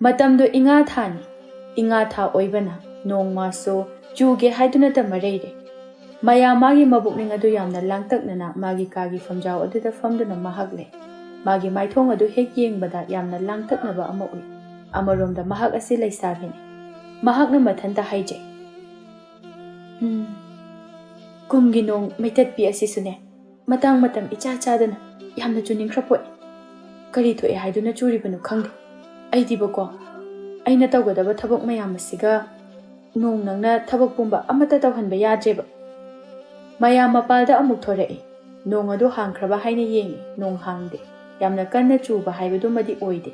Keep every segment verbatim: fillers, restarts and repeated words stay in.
ꯃꯇꯝꯗꯨ ꯏꯉꯥ ꯊꯥꯅꯤ꯫ ꯏꯉꯥ ꯊꯥ ꯑꯣꯏꯕꯅ ꯅꯣꯡꯃꯁꯨ ꯆꯨꯒꯦ ꯍꯥꯏꯗꯨꯅꯇ ꯃꯔꯩꯔꯦ꯫ ꯃꯌꯥ ꯃꯥꯒꯤ ꯃꯕꯨꯛꯅꯤꯡ ꯑꯗꯨ ꯌꯥꯝꯅ ꯂꯥꯡꯇꯛꯅꯅ ꯃꯥꯒꯤ ꯀꯥꯒꯤ ꯐꯝꯖꯥꯎ ꯑꯗꯨꯗ ꯐꯝꯗꯨꯅ ꯃꯍꯥꯛ ꯂꯩ꯫ ꯃꯥꯒꯤ ꯃꯥꯏꯊꯣꯡ ꯑꯗꯨ ꯍꯦꯛ ꯌꯦꯡꯕꯗ ꯌꯥꯝꯅ ꯂꯥꯡꯇꯛꯅꯕ ꯑꯃ ꯎꯏ꯫ ꯑꯃꯔꯣꯝꯗ ꯃꯍꯥꯛ ꯑꯁꯤ ꯂꯩꯁꯥꯕꯤꯅꯤ꯫ ꯃꯍꯥꯛꯅ ꯃꯊꯟꯇ ꯍꯥꯏꯖꯩ, "ꯎꯝ, ꯀꯨꯝꯒꯤ ꯅꯣꯡ ꯃꯩꯇꯠꯄꯤ ꯑꯁꯤꯁꯨꯅꯦ, ꯃꯇꯥꯡ ꯃꯇꯝ ꯏꯆꯥ ꯆꯥꯗꯅ ꯌꯥꯝꯅ ꯆꯨꯅꯤꯡꯈ꯭ꯔ ꯄꯣꯠꯅꯤ꯫ ꯀꯔꯤ ꯊꯣꯛꯑꯦ ꯍꯥꯏꯗꯨꯅ ꯆꯨꯔꯤꯕꯅꯣ ꯈꯪꯗꯦ꯫ ꯑꯩꯗꯤꯕꯀꯣ, ꯑꯩꯅ ꯇꯧꯒꯗꯕ ꯊꯕꯛ ꯃꯌꯥꯝ ꯑꯁꯤꯒ ꯅꯣꯡ ꯅꯪꯅ ꯊꯕꯛ ꯄꯨꯝꯕ ꯑꯃꯠꯇ ꯇꯧꯍꯟꯕ ꯌꯥꯗ꯭ꯔꯦꯕ꯫" ꯃꯌꯥꯝ ꯃꯄꯥꯜꯗ ꯑꯃꯨꯛ ꯊꯣꯔꯛꯏ꯫ ꯅꯣꯡ ꯑꯗꯨ ꯍꯥꯡꯈ꯭ꯔꯕ ꯍꯥꯏꯅ ꯌꯦꯡꯉꯤ꯫ ꯅꯣꯡ ꯍꯥꯡꯗꯦ꯫ ꯌꯥꯝꯅ ꯀꯟꯅ ꯆꯨꯕ ꯍꯥꯏꯕꯗꯨꯃꯗꯤ ꯑꯣꯏꯗꯦ꯫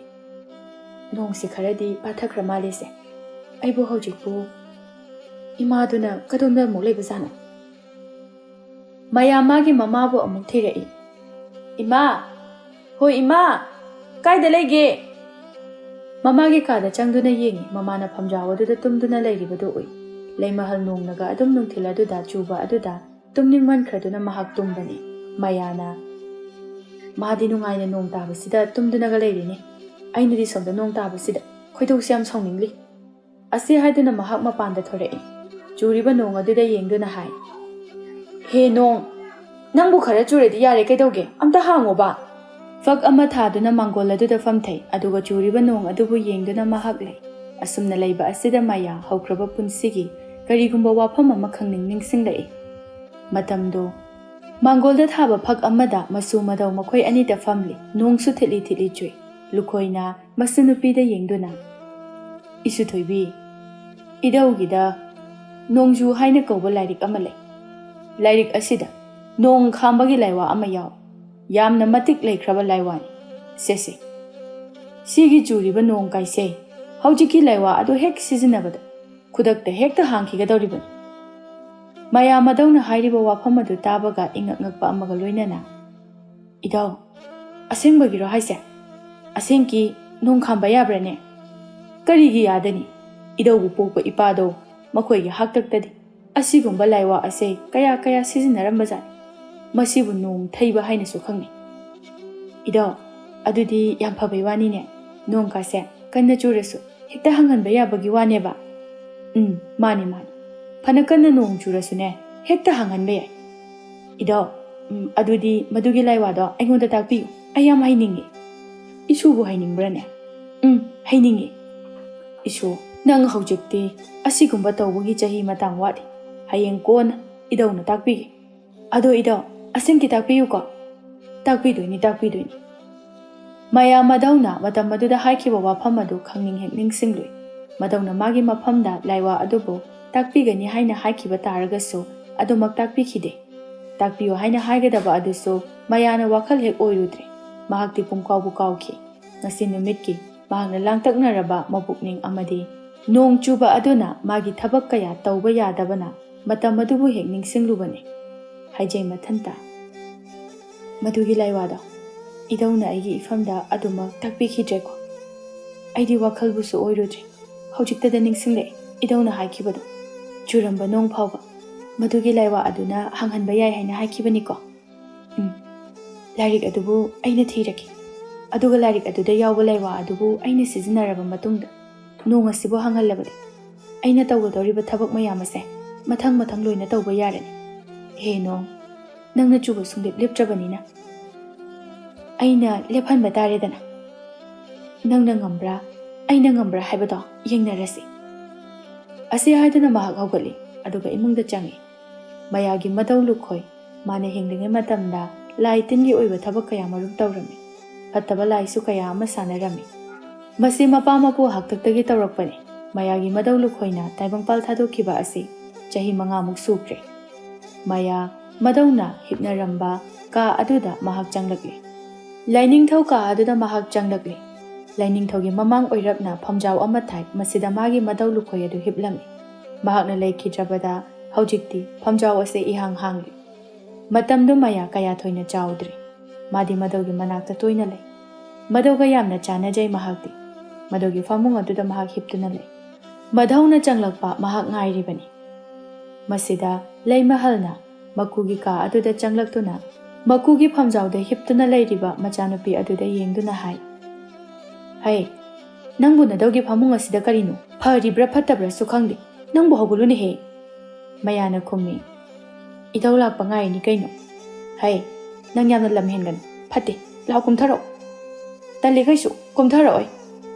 ꯅꯣꯡꯁꯤ ꯈꯔꯗꯤ ꯄꯥꯊꯈ꯭ꯔ ꯃꯥꯜꯂꯦꯁꯦ꯫ ꯑꯩꯕꯨ ꯍꯧꯖꯤꯛꯄꯨ ꯏꯃꯥꯗꯨꯅ ꯀꯗꯣꯝꯗ ꯑꯃꯨꯛ ꯂꯩꯕꯖꯥꯠꯅꯣ? ꯃꯌꯥꯝ ꯃꯥꯒꯤ ꯃꯃꯥꯕꯨ ꯑꯃꯨꯛ ꯊꯤꯔꯛꯏ꯫ "ꯏꯃꯥ! ꯍꯣꯏ ꯏꯃꯥ! ꯀꯥꯏꯗ ꯂꯩꯒꯦ?" ꯃꯃꯥꯒꯤ ꯀꯥꯗ ꯆꯪꯗꯨꯅ ꯌꯦꯡꯉꯤ꯫ ꯃꯃꯥꯅ ꯐꯝꯖꯥꯎ ꯑꯗꯨꯗ ꯇꯨꯝꯗꯨꯅ ꯂꯩꯔꯤꯕꯗꯨ ꯎꯏ꯫ ꯂꯩꯃꯍꯜ ꯅꯣꯡꯅꯒ ꯑꯗꯨꯝ ꯅꯨꯡꯊꯤꯜ ꯑꯗꯨꯗ ꯆꯨꯕ ꯑꯗꯨꯗ ꯇꯨꯝꯅꯤꯡꯃꯟꯈ꯭ꯔꯗꯨꯅ ꯃꯍꯥꯛ ꯇꯨꯝꯕꯅꯤ꯫ ꯃꯌꯥꯅ, "ꯃꯥꯗꯤ ꯅꯨꯡꯉꯥꯏꯅ ꯅꯣꯡ ꯇꯥꯕꯁꯤꯗ ꯇꯨꯝꯗꯨꯅꯒ ꯂꯩꯔꯤꯅꯤ꯫ ꯑꯩꯅꯗꯤ ꯁꯣꯝꯗ ꯅꯣꯡ ꯇꯥꯕꯁꯤꯗ ꯈꯣꯏꯗꯧꯁꯦ ꯌꯥꯝ ꯁꯥꯎꯅꯤꯡꯂꯤ꯫" ꯑꯁꯤ ꯍꯥꯏꯗꯨꯅ ꯃꯍꯥꯛ ꯃꯄꯥꯟꯗ ꯊꯣꯔꯛꯏ꯫ ꯆꯨꯔꯤꯕ ꯅꯣꯡ ꯑꯗꯨꯗ ꯌꯦꯡꯗꯨꯅ ꯍꯥꯏ, "ꯍꯦ ꯅꯣꯡ, ꯅꯪꯕꯨ ꯈꯔ ꯆꯨꯔꯗꯤ ꯌꯥꯔꯦ ꯀꯩꯗꯧꯒꯦ? ꯑꯝꯇ ꯍꯥꯡꯉꯣꯕ!" ꯐꯛ ꯑꯃ ꯊꯥꯗꯨꯅ ꯃꯥꯡꯒꯣꯜ ꯑꯗꯨꯗ ꯐꯝꯊꯩ, ꯑꯗꯨꯒ ꯆꯨꯔꯤꯕ ꯅꯣꯡ ꯑꯗꯨꯕꯨ ꯌꯦꯡꯗꯨꯅ ꯃꯍꯥꯛ ꯂꯩ꯫ ꯑꯁꯨꯝꯅ ꯂꯩꯕ ꯑꯁꯤꯗ ꯃꯌꯥ ꯍꯧꯈ꯭ꯔꯕ ꯄꯨꯟꯁꯤꯒꯤ ꯀꯔꯤꯒꯨꯝꯕ ꯋꯥꯐꯝ ꯑꯃꯈꯛ ꯅꯤꯡ ꯅꯤꯡꯁꯤꯡꯂꯛꯏ꯫ ꯃꯇꯝꯗꯣ ꯃꯥꯡꯒꯣꯜꯗ ꯊꯥꯕ ꯐꯛ ꯑꯃꯗ ꯃꯆꯨ ꯃꯗꯧ ꯃꯈꯣꯏ ꯑꯅꯤꯗ ꯐꯝꯂꯤ꯫ ꯅꯣꯡꯁꯨ ꯊꯤꯠꯂꯤ ꯊꯤꯠꯂꯤ ꯆꯨꯏ꯫ ꯂꯨꯈꯣꯏꯅ ꯃꯆꯟꯅꯨꯄꯤꯗ ꯌꯦꯡꯗꯨꯅ, "ꯏꯁꯨ ꯊꯣꯏꯕꯤ, ꯏꯙꯧꯒꯤꯗ ꯅꯣꯡꯖꯨ ꯍꯥꯏꯅ ꯀꯧꯕ ꯂꯥꯏꯔꯤꯛ ꯑꯃ ꯂꯩ꯫ ꯂꯥꯏꯔꯤꯛ ꯑꯁꯤꯗ ꯅꯣꯡ ꯈꯥꯝꯕꯒꯤ ꯂꯥꯏꯋꯥ ꯑꯃ ꯌꯥꯎ꯫ ꯌꯥꯝꯅ ꯃꯇꯤꯛ ꯂꯩꯈ꯭ꯔꯕ ꯂꯥꯏꯋꯥꯅꯤ꯫ ꯁꯦꯁꯦ, ꯁꯤꯒꯤ ꯆꯨꯔꯤꯕ ꯅꯣꯡ ꯀꯥꯏꯁꯦ ꯍꯧꯖꯤꯛꯀꯤ ꯂꯥꯏꯋꯥ ꯑꯗꯨ ꯍꯦꯛ ꯁꯤꯖꯤꯟꯅꯕꯗ ꯈꯨꯗꯛꯇ ꯍꯦꯛꯇ ꯍꯥꯡꯈꯤꯒꯗꯧꯔꯤꯕꯅꯤ꯫" ꯃꯌꯥꯝ ꯑꯗꯧꯅ ꯍꯥꯏꯔꯤꯕ ꯋꯥꯐꯝ ꯑꯗꯨ ꯇꯥꯕꯒ ꯏꯉꯛ ꯉꯛꯄ ꯑꯃꯒ ꯂꯣꯏꯅꯅ, "ꯏꯙꯧ, ꯑꯁꯦꯡꯕꯒꯤꯔꯣ ꯍꯥꯏꯁꯦ? ꯑꯁꯦꯡꯀꯤ ꯅꯣꯡ ꯈꯥꯝꯕ ꯌꯥꯕ꯭ꯔꯅꯦ?" "ꯀꯔꯤꯒꯤ ꯌꯥꯗꯅꯤ? ꯏꯙꯧꯕꯨ ꯄꯣꯛꯄ ꯏꯄꯥꯗꯣ ꯃꯈꯣꯏꯒꯤ ꯍꯥꯛꯇꯛꯇꯗꯤ ꯑꯁꯤꯒꯨꯝꯕ ꯂꯥꯏꯋꯥ ꯑꯁꯦ ꯀꯌꯥ ꯀꯌꯥ ꯁꯤꯖꯤꯟꯅꯔꯝꯕꯖꯥꯠꯅꯤ꯫ ꯃꯁꯤꯕꯨ ꯅꯣꯡ ꯊꯩꯕ ꯍꯥꯏꯅꯁꯨ ꯈꯪꯅꯩ꯫" "ꯏꯙꯧ, ꯑꯗꯨꯗꯤ ꯌꯥꯝ ꯐꯕꯩ ꯋꯥꯅꯤꯅꯦ꯫ ꯅꯣꯡ ꯀꯥꯁꯦ ꯀꯟꯅ ꯆꯨꯔꯁꯨ ꯍꯦꯛꯇ ꯍꯥꯡꯍꯟꯕ ꯌꯥꯕꯒꯤ ꯋꯥꯅꯦꯕ? ꯎꯝ, ꯃꯥꯅꯤ, ꯃꯥꯅꯤ꯫ ꯐꯅ ꯀꯟꯅ ꯅꯣꯡ ꯆꯨꯔꯁꯨꯅꯦ, ꯍꯦꯛꯇ ꯍꯥꯡꯍꯟꯕ ꯌꯥꯏ꯫ ꯏꯙꯧ, ꯎꯝ, ꯑꯗꯨꯗꯤ ꯃꯗꯨꯒꯤ ꯂꯥꯏꯋꯥꯗꯣ ꯑꯩꯉꯣꯟꯗ ꯇꯥꯛꯄꯤꯌꯨ꯫ ꯑꯩ ꯌꯥꯝ ꯍꯩꯅꯤꯡꯉꯤ꯫ ꯏꯁꯨꯕꯨ ꯍꯩꯅꯤꯡꯕ꯭ꯔꯥꯅꯦ? ꯎꯝ, ꯍꯩꯅꯤꯡꯉꯤ꯫ ꯏꯁꯨ, ꯅꯪ ꯍꯧꯖꯤꯛꯇꯤ ꯑꯁꯤꯒꯨꯝꯕ ꯇꯧꯕꯒꯤ ꯆꯍꯤ ꯃꯇꯥꯡ ꯋꯥꯠꯂꯤ꯫ ꯍꯌꯦꯡ ꯀꯣꯟꯅ ꯏꯙꯧꯅ ꯇꯥꯛꯄꯤꯒꯦ꯫ ꯑꯗꯣ ꯏꯙꯧ, ꯑꯁꯦꯡꯀꯤ ꯇꯥꯛꯄꯤꯌꯨꯀꯣ꯫ ꯇꯥꯛꯄꯤꯗꯣꯏꯅꯤ, ꯇꯥꯛꯄꯤꯗꯣꯏꯅꯤ꯫ ꯃꯌꯥ ꯃꯙꯧꯅ ꯃꯇꯝ ꯑꯗꯨꯗ ꯍꯥꯏꯈꯤꯕ ꯋꯥꯐꯝ ꯑꯗꯨ ꯈꯪꯅꯤꯡ ꯍꯦꯛ ꯅꯤꯡꯁꯤꯡꯂꯨꯏ꯫ ꯃꯙꯧꯅ ꯃꯥꯒꯤ ꯃꯐꯝꯗ ꯂꯥꯏꯋꯥ ꯑꯗꯨꯕꯨ ꯇꯥꯛꯄꯤꯒꯅꯤ ꯍꯥꯏꯅ ꯍꯥꯏꯈꯤꯕ ꯇꯥꯔꯒꯁꯨ ꯑꯗꯨꯃꯛ ꯇꯥꯛꯄꯤꯈꯤꯗꯦ꯫ ꯇꯥꯛꯄꯤꯌꯨ ꯍꯥꯏꯅ ꯍꯥꯏꯒꯗꯕ ꯑꯗꯨꯁꯨ ꯃꯌꯥꯅ ꯋꯥꯈꯜ ꯍꯦꯛ ꯑꯣꯏꯔꯨꯗ꯭ꯔꯦ꯫ ꯃꯍꯥꯛꯇꯤ ꯄꯨꯡꯀꯥꯎꯕꯨ ꯀꯥꯎꯈꯤ꯫ ꯉꯁꯤ ꯅꯨꯃꯤꯠꯀꯤ ꯃꯍꯥꯛꯅ ꯂꯥꯡꯇꯛꯅꯔꯕ ꯃꯕꯨꯛꯅꯤꯡ ꯑꯃꯗꯤ ꯅꯣꯡ ꯆꯨꯕ ꯑꯗꯨꯅ ꯃꯥꯒꯤ ꯊꯕꯛ ꯀꯌꯥ ꯇꯧꯕ ꯌꯥꯗꯕꯅ ꯃꯇꯝ ꯑꯗꯨꯕꯨ ꯍꯦꯛ ꯅꯤꯡꯁꯤꯡꯂꯨꯕꯅꯤ꯫ ꯍꯥꯏꯖꯩ ꯃꯊꯟꯇ꯫ ꯃꯗꯨꯒꯤ ꯂꯥꯏꯋꯥꯗꯣ ꯏꯙꯧꯅ ꯑꯩꯒꯤ ꯏꯐꯝꯗ ꯑꯗꯨꯃꯛ ꯇꯥꯛꯄꯤꯈꯤꯗ꯭ꯔꯦꯀꯣ꯫ ꯑꯩꯗꯤ ꯋꯥꯈꯜꯕꯨꯁꯨ ꯑꯣꯏꯔꯨꯗ꯭ꯔꯦ꯫ ꯍꯧꯖꯤꯛꯇꯗ ꯅꯤꯡꯁꯤꯡꯂꯛꯑꯦ ꯏꯙꯧꯅ ꯍꯥꯏꯈꯤꯕꯗꯣ꯫ ꯆꯨꯔꯝꯕ ꯅꯣꯡ ꯐꯥꯎꯕ ꯃꯗꯨꯒꯤ ꯂꯥꯏꯋꯥ ꯑꯗꯨꯅ ꯍꯥꯡꯍꯟꯕ ꯌꯥꯏ ꯍꯥꯏꯅ ꯍꯥꯏꯈꯤꯕꯅꯤꯀꯣ꯫ ꯎꯝ, ꯂꯥꯏꯔꯤꯛ ꯑꯗꯨꯕꯨ ꯑꯩꯅ ꯊꯤꯔꯒꯦ꯫ ꯑꯗꯨꯒ ꯂꯥꯏꯔꯤꯛ ꯑꯗꯨꯗ ꯌꯥꯎꯕ ꯂꯥꯏꯋꯥ ꯑꯗꯨꯕꯨ ꯑꯩꯅ ꯁꯤꯖꯤꯟꯅꯔꯕ ꯃꯇꯨꯡꯗ ꯅꯣꯡ ꯑꯁꯤꯕꯨ ꯍꯥꯡꯍꯜꯂꯕꯗꯤ ꯑꯩꯅ ꯇꯧꯒꯗꯧꯔꯤꯕ ꯊꯕꯛ ꯃꯌꯥꯝ ꯑꯁꯦ ꯃꯊꯪ ꯃꯊꯪ ꯂꯣꯏꯅ ꯇꯧꯕ ꯌꯥꯔꯅꯤ꯫ ꯍꯦ ꯅꯣꯡ, ꯅꯪꯅ ꯆꯨꯕ ꯁꯨꯡꯂꯦꯞ ꯂꯦꯞꯇ꯭ꯔꯕꯅꯤꯅ ꯑꯩꯅ ꯂꯦꯞꯍꯟꯕ ꯇꯥꯔꯦꯗꯅ꯫ ꯅꯪꯅ ꯉꯝꯕ꯭ꯔꯥ, ꯑꯩꯅ ꯉꯝꯕ꯭ꯔꯥ ꯍꯥꯏꯕꯗꯣ ꯌꯦꯡꯅꯔꯁꯤ꯫ ꯑꯁꯤ ꯍꯥꯏꯗꯨꯅ ꯃꯍꯥꯛ ꯍꯧꯒꯠꯂꯤ, ꯑꯗꯨꯒ ꯏꯃꯨꯡꯗ ꯆꯪꯉꯤ꯫ ꯃꯌꯥꯒꯤ ꯃꯙꯧ ꯂꯨꯈꯣꯏ ꯃꯥꯅ ꯍꯤꯡꯂꯤꯉꯩ ꯃꯇꯝꯗ ꯂꯥꯏ ꯇꯤꯟꯒꯤ ꯑꯣꯏꯕ ꯊꯕꯛ ꯀꯌꯥ ꯃꯔꯨꯝ ꯇꯧꯔꯝꯃꯤ꯫ ꯐꯠꯇꯕ ꯂꯥꯏꯁꯨ ꯀꯌꯥ ꯑꯃ ꯁꯥꯟꯅꯔꯝꯃꯤ꯫ ꯃꯁꯤ ꯃꯄꯥ ꯃꯄꯨ ꯍꯥꯛꯇꯛꯇꯒꯤ ꯇꯧꯔꯛꯄꯅꯤ꯫ ꯃꯌꯥꯒꯤ ꯃꯙꯧ ꯂꯨꯈꯣꯏꯅ ꯇꯥꯏꯕꯪꯄꯥꯜ ꯊꯥꯗꯣꯛꯈꯤꯕ ꯑꯁꯤ ꯆꯍꯤ ꯃꯉꯥꯃꯨꯛ ꯁꯨꯈ꯭ꯔꯦ꯫ ꯃꯌꯥ ꯃꯙꯧꯅ ꯍꯤꯞꯅꯔꯝꯕ ꯀꯥ ꯑꯗꯨꯗ ꯃꯍꯥꯛ ꯆꯪꯂꯛꯂꯤ꯫ ꯂꯥꯏꯅꯤꯡꯊꯧ ꯀꯥ ꯑꯗꯨꯗ ꯃꯍꯥꯛ ꯆꯪꯂꯛꯂꯤ꯫ ꯂꯥꯏꯅꯤꯡꯊꯧꯒꯤ ꯃꯃꯥꯡ ꯑꯣꯏꯔꯞꯅ ꯐꯝꯖꯥꯎ ꯑꯃ ꯊꯥꯏ, ꯃꯁꯤꯗ ꯃꯥꯒꯤ ꯃꯙꯧ ꯂꯨꯈꯣꯏ ꯑꯗꯨ ꯍꯤꯞꯂꯝꯃꯤ꯫ ꯃꯍꯥꯛꯅ ꯂꯩꯈꯤꯗ꯭ꯔꯕꯗ ꯍꯧꯖꯤꯛꯇꯤ ꯐꯝꯖꯥꯎ ꯑꯁꯤ ꯏꯍꯥꯡ ꯍꯥꯡꯂꯤ꯫ ꯃꯇꯝꯗꯨ ꯃꯌꯥ ꯀꯌꯥ ꯊꯣꯏꯅ ꯆꯥꯎꯗ꯭ꯔꯤ꯫ ꯃꯥꯗꯤ ꯃꯙꯧꯒꯤ ꯃꯅꯥꯛꯇ ꯇꯣꯏꯅ ꯂꯩ꯫ ꯃꯙꯧꯒ ꯌꯥꯝꯅ ꯆꯥꯟꯅꯖꯩ ꯃꯍꯥꯛꯇꯤ꯫ ꯃꯙꯧꯒꯤ ꯐꯃꯨꯡ ꯑꯗꯨꯗ ꯃꯍꯥꯛ ꯍꯤꯞꯇꯨꯅ ꯂꯩ꯫ ꯃꯙꯧꯅ ꯆꯪꯂꯛꯄ ꯃꯍꯥꯛ ꯉꯥꯏꯔꯤꯕꯅꯤ꯫ ꯃꯁꯤꯗ ꯂꯩꯃꯍꯜꯅ ꯃꯀꯨꯒꯤ ꯀꯥ ꯑꯗꯨꯗ ꯆꯪꯂꯛꯇꯨꯅ ꯃꯀꯨꯒꯤ ꯐꯝꯖꯥꯎꯗ ꯍꯤꯞꯇꯨꯅ ꯂꯩꯔꯤꯕ ꯃꯆꯥꯅꯨꯄꯤ ꯑꯗꯨꯗ ꯌꯦꯡꯗꯨꯅ ꯍꯥꯏ, "ꯍꯩ, "ꯅꯪꯕꯨ ꯅꯗꯧꯒꯤ ꯐꯃꯨꯡ ꯑꯁꯤꯗ ꯀꯔꯤꯅꯣ? ꯐꯔꯤꯕ꯭ꯔꯥ ꯐꯠꯇꯕ꯭ꯔꯥꯁꯨ ꯈꯪꯗꯦ꯫ ꯅꯪꯕꯨ ꯍꯧꯒꯠꯂꯨꯅꯦꯍꯦ!" ꯃꯌꯥꯅ ꯈꯨꯝꯃꯤ꯫ "ꯏꯙꯧ ꯂꯥꯛꯄ ꯉꯥꯏꯔꯤꯅꯤ ꯀꯩꯅꯣ꯫ ꯍꯩ, ꯅꯪ ꯌꯥꯝꯅ ꯂꯝ ꯍꯦꯟꯒꯅꯨ꯫ ꯐꯠꯇꯦ, ꯂꯥꯎ ꯀꯨꯝꯊꯔꯛꯑꯣ!" "ꯇꯜꯂꯦ ꯀꯩꯁꯨ, ꯀꯨꯝꯊꯔꯛꯑꯣꯏ꯫"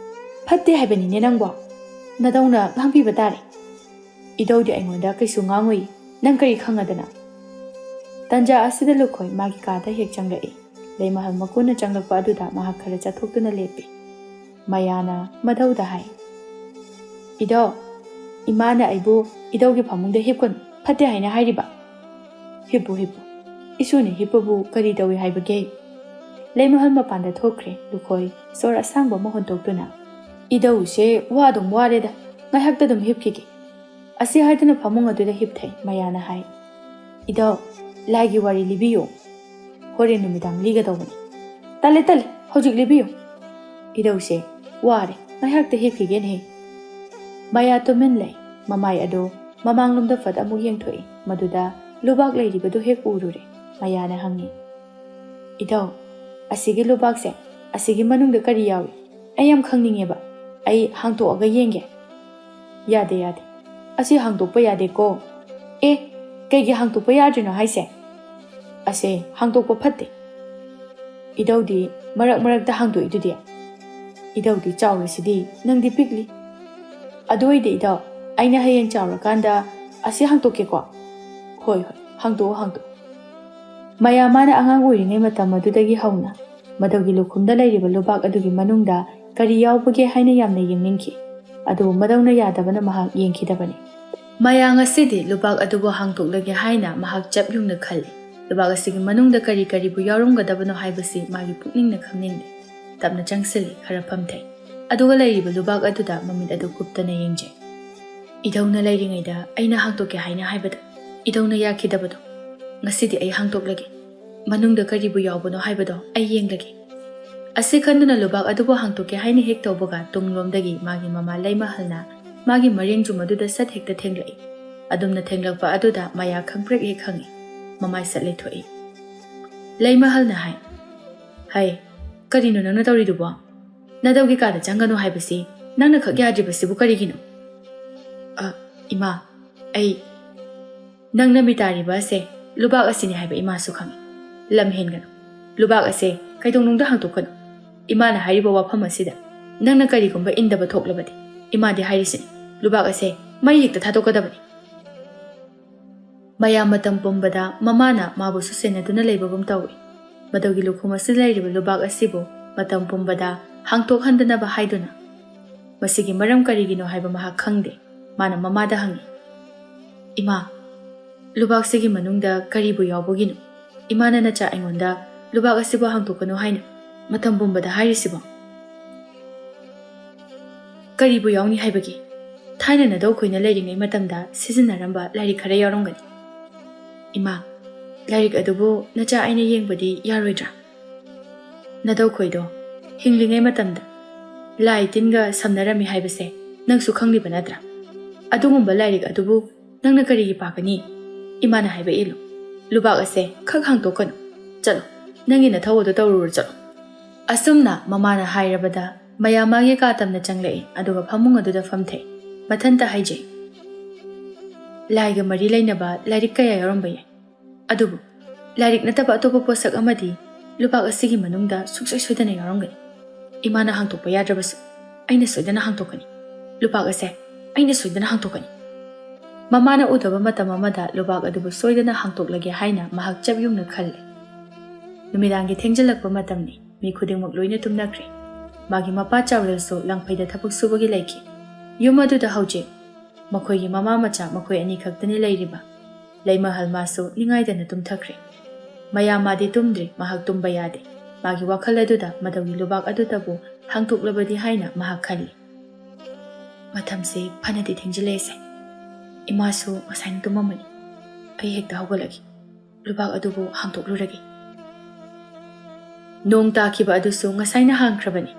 "ꯐꯠꯇꯦ ꯍꯥꯏꯕꯅꯤꯅꯦ ꯅꯪꯕꯣ꯫ ꯅꯗꯧꯅ ꯉꯥꯡꯕꯤꯕ ꯇꯥꯔꯦ꯫ ꯏꯙꯧꯗꯤ ꯑꯩꯉꯣꯟꯗ ꯀꯩꯁꯨ ꯉꯥꯡꯉꯨꯏ꯫ ꯅꯪ ꯀꯔꯤ ꯈꯪꯉꯗꯅ?" ꯇꯟꯖꯥ ꯑꯁꯤꯗ ꯂꯨꯈꯣꯏ ꯃꯥꯒꯤ ꯀꯥꯗ ꯍꯦꯛ ꯆꯪꯂꯛꯏ꯫ ꯂꯩꯃꯍꯜ ꯃꯀꯣꯟꯅ ꯆꯪꯂꯛꯄ ꯑꯗꯨꯗ ꯃꯍꯥꯛ ꯈꯔ ꯆꯠꯊꯣꯛꯇꯨꯅ ꯂꯦꯞꯄꯤ꯫ ꯃꯌꯥꯅ ꯃꯙꯧꯗ ꯍꯥꯏ, "ꯏꯙꯧ, ꯏꯃꯥꯅ ꯑꯩꯕꯨ ꯏꯙꯧꯒꯤ ꯐꯃꯨꯡꯗ ꯍꯤꯞꯀꯅꯨ ꯐꯠꯇꯦ ꯍꯥꯏꯅ ꯍꯥꯏꯔꯤꯕ?" "ꯍꯤꯞꯄꯨ, ꯍꯤꯞꯄꯨ꯫ ꯏꯁꯨꯅ ꯍꯤꯞꯄꯕꯨ ꯀꯔꯤ ꯇꯧꯏ ꯍꯥꯏꯕꯒꯦ?" ꯂꯩꯃꯍꯜ ꯃꯄꯥꯟꯗ ꯊꯣꯛꯈ꯭ꯔꯦ꯫ ꯂꯨꯈꯣꯏ ꯁꯣꯔ ꯑꯁꯥꯡꯕ ꯑꯃ ꯍꯣꯟꯇꯣꯛꯇꯨꯅ, "ꯏꯙꯧꯁꯦ ꯋꯥꯗꯨꯝ ꯋꯥꯔꯦꯗ, ꯉꯥꯏꯍꯥꯛꯇ ꯑꯗꯨꯝ ꯍꯤꯞꯈꯤꯒꯦ꯫" ꯑꯁꯤ ꯍꯥꯏꯗꯨꯅ ꯐꯃꯨꯡ ꯑꯗꯨꯗ ꯍꯤꯞꯊꯩ꯫ ꯃꯌꯥꯅ ꯍꯥꯏ, "ꯏꯙꯧ, ꯂꯥꯏꯒꯤ ꯋꯥꯔꯤ ꯂꯤꯕꯤꯌꯨ꯫ ꯍꯣꯔꯦꯟ ꯅꯨꯃꯤꯗꯥꯡ ꯂꯤꯒꯗꯧꯕꯅꯤ꯫" "ꯇꯜꯂꯦ, ꯇꯜꯂꯦ, ꯍꯧꯖꯤꯛ ꯂꯤꯕꯤꯌꯨ꯫" "ꯏꯙꯧꯁꯦ ꯋꯥꯔꯦ, ꯉꯥꯏꯍꯥꯛꯇ ꯍꯤꯞꯈꯤꯒꯦꯅꯦꯍꯦ꯫" ꯃꯌꯥ ꯇꯨꯃꯤꯟ ꯂꯩ꯫ ꯃꯃꯥꯏ ꯑꯗꯨ ꯃꯃꯥꯡꯂꯣꯝꯗ ꯐꯠ ꯑꯃꯨꯛ ꯌꯦꯡꯊꯣꯛꯏ꯫ ꯃꯗꯨꯗ ꯂꯨꯕꯥꯛ ꯂꯩꯔꯤꯕꯗꯨ ꯍꯦꯛ ꯎꯔꯨꯔꯦ꯫ ꯃꯌꯥꯅ ꯍꯪꯉꯤ, "ꯏꯙꯧ, ꯑꯁꯤꯒꯤ ꯂꯨꯕꯥꯛꯁꯦ, ꯑꯁꯤꯒꯤ ꯃꯅꯨꯡꯗ ꯀꯔꯤ ꯌꯥꯎꯏ? ꯑꯩ ꯌꯥꯝ ꯈꯪꯅꯤꯡꯉꯦꯕ꯫ ꯑꯩ ꯍꯥꯡꯇꯣꯛꯑꯒ ꯌꯦꯡꯒꯦ꯫" "ꯌꯥꯗꯦ, ꯌꯥꯗꯦ꯫ ꯑꯁꯤ ꯍꯥꯡꯗꯣꯛꯄ ꯌꯥꯗꯦꯀꯣ꯫" "ꯑꯦ, ꯀꯩꯒꯤ ꯍꯥꯡꯗꯣꯛꯄ ꯌꯥꯗ꯭ꯔꯤꯅꯣ ꯍꯥꯏꯁꯦ?" "ꯑꯁꯦ ꯍꯥꯡꯗꯣꯛꯄ ꯐꯠꯇꯦ꯫" "ꯏꯙꯧꯗꯤ ꯃꯔꯛ ꯃꯔꯛꯇ ꯍꯥꯡꯗꯣꯛꯏꯗꯨꯗꯤ?" "ꯏꯙꯧꯗꯤ ꯆꯥꯎꯔꯤꯁꯤꯗꯤ, ꯅꯪꯗꯤ ꯄꯤꯛꯂꯤ꯫" "ꯑꯗꯨ ꯑꯣꯏꯗꯤ ꯏꯙꯧ, ꯑꯩꯅ ꯍꯌꯦꯡ ꯆꯥꯎꯔꯀꯥꯟꯗ ꯑꯁꯤ ꯍꯥꯡꯗꯣꯛꯀꯦꯀꯣ꯫" "ꯍꯣꯏ, ꯍꯣꯏ, ꯍꯥꯡꯗꯣꯛꯑꯣ, ꯍꯥꯡꯗꯣꯛꯑꯣ꯫" ꯃꯌꯥ ꯃꯥꯅ ꯑꯉꯥꯡ ꯑꯣꯏꯔꯤꯉꯩ ꯃꯇꯝ ꯑꯗꯨꯗꯒꯤ ꯍꯧꯅ ꯃꯙꯧꯒꯤ ꯂꯨꯈꯨꯝꯗ ꯂꯩꯔꯤꯕ ꯂꯨꯕꯥꯛ ꯑꯗꯨꯒꯤ ꯃꯅꯨꯡꯗ ꯀꯔꯤ ꯌꯥꯎꯕꯒꯦ ꯍꯥꯏꯅ ꯌꯥꯝꯅ ꯌꯦꯡꯅꯤꯡꯈꯤ꯫ ꯑꯗꯨꯕꯨ ꯃꯙꯧꯅ ꯌꯥꯗꯕꯅ ꯃꯍꯥꯛ ꯌꯦꯡꯈꯤꯗꯕꯅꯤ꯫ ꯃꯌꯥ ꯉꯁꯤꯗꯤ ꯂꯨꯕꯥꯛ ꯑꯗꯨꯕꯨ ꯍꯥꯡꯗꯣꯛꯂꯒꯦ ꯍꯥꯏꯅ ꯃꯍꯥꯛ ꯆꯞ ꯌꯨꯡꯅ ꯈꯜꯂꯤ꯫ ꯂꯨꯕꯥꯛ ꯑꯁꯤꯒꯤ ꯃꯅꯨꯡꯗ ꯀꯔꯤ ꯀꯔꯤꯕꯨ ꯌꯥꯎꯔꯝꯒꯗꯕꯅꯣ ꯍꯥꯏꯕꯁꯤ ꯃꯥꯒꯤ ꯄꯨꯛꯅꯤꯡꯅ ꯈꯪꯅꯤꯡꯂꯤ꯫ ꯇꯞꯅ ꯆꯪꯁꯤꯜꯂꯤ, ꯈꯔ ꯐꯝꯊꯩ꯫ ꯑꯗꯨꯒ ꯂꯩꯔꯤꯕ ꯂꯨꯕꯥꯛ ꯑꯗꯨꯗ ꯃꯃꯤꯠ ꯑꯗꯨ ꯀꯨꯞꯇꯅ ꯌꯦꯡꯖꯩ꯫ "ꯏꯙꯧꯅ ꯂꯩꯔꯤꯉꯩꯗ ꯑꯩꯅ ꯍꯥꯡꯗꯣꯛꯀꯦ ꯍꯥꯏꯅ ꯍꯥꯏꯕꯗꯣ, ꯏꯙꯧꯅ ꯌꯥꯈꯤꯗꯕꯗꯣ, ꯉꯁꯤꯗꯤ ꯑꯩ ꯍꯥꯡꯗꯣꯛꯂꯒꯦ꯫ ꯃꯅꯨꯡꯗ ꯀꯔꯤꯕꯨ ꯌꯥꯎꯕꯅꯣ ꯍꯥꯏꯕꯗꯣ ꯑꯩ ꯌꯦꯡꯂꯒꯦ꯫" ꯑꯁꯤ ꯈꯟꯗꯨꯅ ꯂꯨꯕꯥꯛ ꯑꯗꯨꯕꯨ ꯍꯥꯡꯗꯣꯛꯀꯦ ꯍꯥꯏꯅ ꯍꯦꯛ ꯇꯧꯕꯒ, ꯇꯨꯡꯂꯣꯝꯗꯒꯤ ꯃꯥꯒꯤ ꯃꯃꯥ ꯂꯩꯃꯍꯜꯅ ꯃꯥꯒꯤ ꯃꯔꯦꯡꯖꯨꯝ ꯑꯗꯨꯗ ꯁꯠ ꯍꯦꯛꯇ ꯊꯦꯡꯂꯛꯏ꯫ ꯑꯗꯨꯝꯅ ꯊꯦꯡꯂꯛꯄ ꯑꯗꯨꯗ ꯃꯌꯥ ꯈꯪꯄ꯭ꯔꯦꯛ ꯍꯦꯛ ꯈꯪꯉꯤ꯫ ꯃꯃꯥꯏ ꯁꯠ ꯂꯩꯊꯣꯛꯏ꯫ ꯂꯩꯃꯍꯜꯅ ꯍꯥꯏ, "ꯍꯩ, ꯀꯔꯤꯅꯣ ꯅꯪꯅ ꯇꯧꯔꯤꯗꯨꯕꯣ? ꯅꯗꯧꯒꯤ ꯀꯥꯗ ꯆꯪꯒꯅꯨ ꯍꯥꯏꯕꯁꯤ ꯅꯪꯅ ꯈꯛ ꯌꯥꯗ꯭ꯔꯤꯕꯁꯤꯕꯨ ꯀꯔꯤꯒꯤꯅꯣ? ꯑ, ꯏꯃꯥ, ꯑꯩ, ꯅꯪꯅ ꯃꯤ ꯇꯥꯔꯤꯕ ꯑꯁꯦ ꯂꯨꯕꯥꯛ ꯑꯁꯤꯅꯤ ꯍꯥꯏꯕ ꯏꯃꯥꯁꯨ ꯈꯪꯏ꯫ ꯂꯝ ꯍꯦꯟꯒꯅꯨ꯫ ꯂꯨꯕꯥꯛ ꯑꯁꯦ ꯀꯩꯗꯧꯅꯨꯡꯗ ꯍꯥꯡꯗꯣꯛꯀꯅꯨ꯫ ꯏꯃꯥꯅ ꯍꯥꯏꯔꯤꯕ ꯋꯥꯐꯝ ꯑꯁꯤꯗ ꯅꯪꯅ ꯀꯔꯤꯒꯨꯝꯕ ꯏꯟꯗꯕ ꯊꯣꯛꯂꯕꯗꯤ, ꯏꯃꯥꯗꯤ ꯍꯥꯏꯔꯤꯁꯤꯅꯤ, ꯂꯨꯕꯥꯛ ꯑꯁꯦ ꯃꯩ ꯍꯦꯛꯇ ꯊꯥꯗꯣꯛꯀꯗꯕꯅꯤ꯫ ꯃꯌꯥꯝ ꯃꯇꯝ ꯄꯨꯝꯕꯗ ꯃꯃꯥꯅ ꯃꯥꯕꯨꯁꯨ ꯁꯦꯟꯅꯗꯨꯅ ꯂꯩꯕꯒꯨꯝ ꯇꯧꯏ꯫ ꯃꯗꯧꯒꯤ ꯂꯨꯈꯨꯝ ꯑꯁꯤꯗ ꯂꯩꯔꯤꯕ ꯂꯨꯕꯥꯛ ꯑꯁꯤꯕꯨ ꯃꯇꯝ ꯄꯨꯝꯕꯗ ꯍꯥꯡꯇꯣꯛꯍꯟꯗꯅꯕ ꯍꯥꯏꯗꯨꯅ꯫ ꯃꯁꯤꯒꯤ ꯃꯔꯝ ꯀꯔꯤꯒꯤꯅꯣ ꯍꯥꯏꯕ ꯃꯍꯥꯛ ꯈꯪꯗꯦ꯫ ꯃꯥꯅ ꯃꯃꯥꯗ ꯍꯪꯏ, "ꯏꯃꯥ, ꯂꯨꯕꯥꯛꯁꯤꯒꯤ ꯃꯅꯨꯡꯗ ꯀꯔꯤꯕꯨ ꯌꯥꯎꯕꯒꯤꯅꯣ?" ꯏꯃꯥꯅ ꯅꯆꯥ ꯑꯩꯉꯣꯟꯗ ꯂꯨꯕꯥꯛ ꯑꯁꯤꯕꯨ ꯍꯥꯡꯗꯣꯛꯀꯅꯨ ꯍꯥꯏꯅ ꯃꯇꯝ ꯄꯨꯝꯕꯗ ꯍꯥꯏꯔꯤꯁꯤꯕꯣ? ꯀꯔꯤꯕꯨ ꯌꯥꯎꯅꯤ ꯍꯥꯏꯕꯒꯦ? ꯊꯥꯏꯅ ꯅꯗꯧ ꯈꯣꯏꯅ ꯂꯩꯔꯤꯉꯩ ꯃꯇꯝꯗ ꯁꯤꯖꯤꯟꯅꯔꯝꯕ ꯂꯥꯏꯔꯤꯛ ꯈꯔ ꯌꯥꯎꯔꯝꯒꯅꯤ꯫ ꯏꯃꯥ, ꯂꯥꯏꯔꯤꯛ ꯑꯗꯨꯕꯨ ꯅꯆꯥ ꯑꯩꯅ ꯌꯦꯡꯕꯗꯤ ꯌꯥꯔꯣꯏꯗ꯭ꯔꯥ? ꯅꯗꯧ ꯈꯣꯏꯗꯣ ꯍꯤꯡꯂꯤꯉꯩ ꯃꯇꯝꯗ ꯂꯥꯏ ꯇꯤꯟꯒ ꯁꯝꯅꯔꯝꯃꯤ ꯍꯥꯏꯕꯁꯦ ꯅꯪꯁꯨ ꯈꯪꯂꯤꯕ ꯅꯠꯇ꯭ꯔꯥ? ꯑꯗꯨꯒꯨꯝꯕ ꯂꯥꯏꯔꯤꯛ ꯑꯗꯨꯕꯨ ꯅꯪꯅ ꯀꯔꯤꯒꯤ ꯄꯥꯒꯅꯤ? ꯏꯃꯥꯅ ꯍꯥꯏꯕ ꯏꯜꯂꯨ꯫ ꯂꯨꯕꯥꯛ ꯑꯁꯦ ꯈꯛ ꯍꯥꯡꯗꯣꯛꯀꯅꯨ꯫ ꯆꯠꯂꯣ, ꯅꯪꯒꯤ ꯅꯊꯧ ꯑꯗꯨ ꯇꯧꯔꯨꯔꯣ, ꯆꯠꯂꯣ꯫ ꯑꯁꯨꯝꯅ ꯃꯃꯥꯅ ꯍꯥꯏꯔꯕꯗ ꯃꯌꯥꯝ ꯃꯥꯒꯤ ꯀꯥ ꯇꯝꯅ ꯆꯪꯂꯛꯏ, ꯑꯗꯨꯒ ꯐꯃꯨꯡ ꯑꯗꯨꯗ ꯐꯝꯊꯩ꯫ ꯃꯊꯟꯇ ꯍꯥꯏꯖꯩ, "ꯂꯥꯏꯒ ꯃꯔꯤ ꯂꯩꯅꯕ ꯂꯥꯏꯔꯤꯛ ꯀꯌꯥ ꯌꯥꯎꯔꯝꯕ ꯌꯥꯏ, ꯑꯗꯨꯕꯨ ꯂꯥꯏꯔꯤꯛ ꯅꯠꯇꯕ ꯑꯇꯣꯞꯄ ꯄꯣꯠꯁꯛ ꯑꯃꯗꯤ ꯂꯨꯕꯥꯛ ꯑꯁꯤꯒꯤ ꯃꯅꯨꯡꯗ ꯁꯨꯡꯁꯣꯏ ꯁꯣꯏꯗꯅ ꯌꯥꯎꯔꯝꯒꯅꯤ꯫ ꯏꯃꯥꯅ ꯍꯥꯡꯗꯣꯛꯄ ꯌꯥꯗ꯭ꯔꯕꯁꯨ ꯑꯩꯅ ꯁꯣꯏꯗꯅ ꯍꯥꯡꯗꯣꯛꯀꯅꯤ꯫ ꯂꯨꯕꯥꯛ ꯑꯁꯦ ꯑꯩꯅ ꯁꯣꯏꯗꯅ ꯍꯥꯡꯗꯣꯛꯀꯅꯤ꯫" ꯃꯃꯥꯅ ꯎꯗꯕ ꯃꯇꯝ ꯑꯃꯗ ꯂꯨꯕꯥꯛ ꯑꯗꯨꯕꯨ ꯁꯣꯏꯗꯅ ꯍꯥꯡꯗꯣꯛꯂꯒꯦ ꯍꯥꯏꯅ ꯃꯍꯥꯛ ꯆꯞ ꯌꯨꯡꯅ ꯈꯜꯂꯦ꯫ ꯅꯨꯃꯤꯗꯥꯡꯒꯤ ꯊꯦꯡꯖꯤꯜꯂꯛꯄ ꯃꯇꯝꯅꯤ꯫ ꯃꯤ ꯈꯨꯗꯤꯡꯃꯛ ꯂꯣꯏꯅ ꯇꯨꯝꯅꯈ꯭ꯔꯦ꯫ ꯃꯥꯒꯤ ꯃꯄꯥ ꯆꯥꯎꯔꯦꯜꯁꯨ ꯂꯪꯐꯩꯗ ꯊꯕꯛ ꯁꯨꯕꯒꯤ ꯂꯩꯈꯤ꯫ ꯌꯨꯝ ꯑꯗꯨꯗ ꯍꯧꯖꯤꯛ ꯃꯈꯣꯏꯒꯤ ꯃꯃꯥ ꯃꯆꯥ ꯃꯈꯣꯏ ꯑꯅꯤ ꯈꯛꯇꯅꯤ ꯂꯩꯔꯤꯕ꯫ ꯂꯩꯃꯍꯜ ꯃꯥꯁꯨ ꯅꯤꯡꯉꯥꯏꯗꯅ ꯇꯨꯝꯊꯈ꯭ꯔꯦ꯫ ꯃꯌꯥꯝ ꯃꯥꯗꯤ ꯇꯨꯝꯗ꯭ꯔꯤ, ꯃꯍꯥꯛ ꯇꯨꯝꯕ ꯌꯥꯗꯦ꯫ ꯃꯥꯒꯤ ꯋꯥꯈꯜ ꯑꯗꯨꯗ ꯃꯗꯧꯒꯤ ꯂꯨꯕꯥꯛ ꯑꯗꯨꯗꯕꯨ ꯍꯥꯡꯗꯣꯛꯂꯕꯗꯤ ꯍꯥꯏꯅ ꯃꯍꯥꯛ ꯈꯜꯂꯤ꯫ ꯃꯇꯝꯁꯦ ꯐꯅꯗꯤ ꯊꯦꯡꯖꯤꯜꯂꯛꯑꯦꯁꯦ꯫ ꯏꯃꯥꯁꯨ ꯉꯁꯥꯏꯅ ꯇꯨꯝꯃꯝꯃꯅꯤ꯫ ꯑꯩ ꯍꯦꯛꯇ ꯍꯧꯒꯠꯂꯒꯦ꯫ ꯂꯨꯕꯥꯛ ꯑꯗꯨꯕꯨ ꯍꯥꯡꯗꯣꯛꯂꯨꯔꯒꯦ꯫ ꯅꯣꯡ ꯇꯥꯈꯤꯕ ꯑꯗꯨꯁꯨ ꯉꯁꯥꯏꯅ ꯍꯥꯡꯈ꯭ꯔꯕꯅꯤ꯫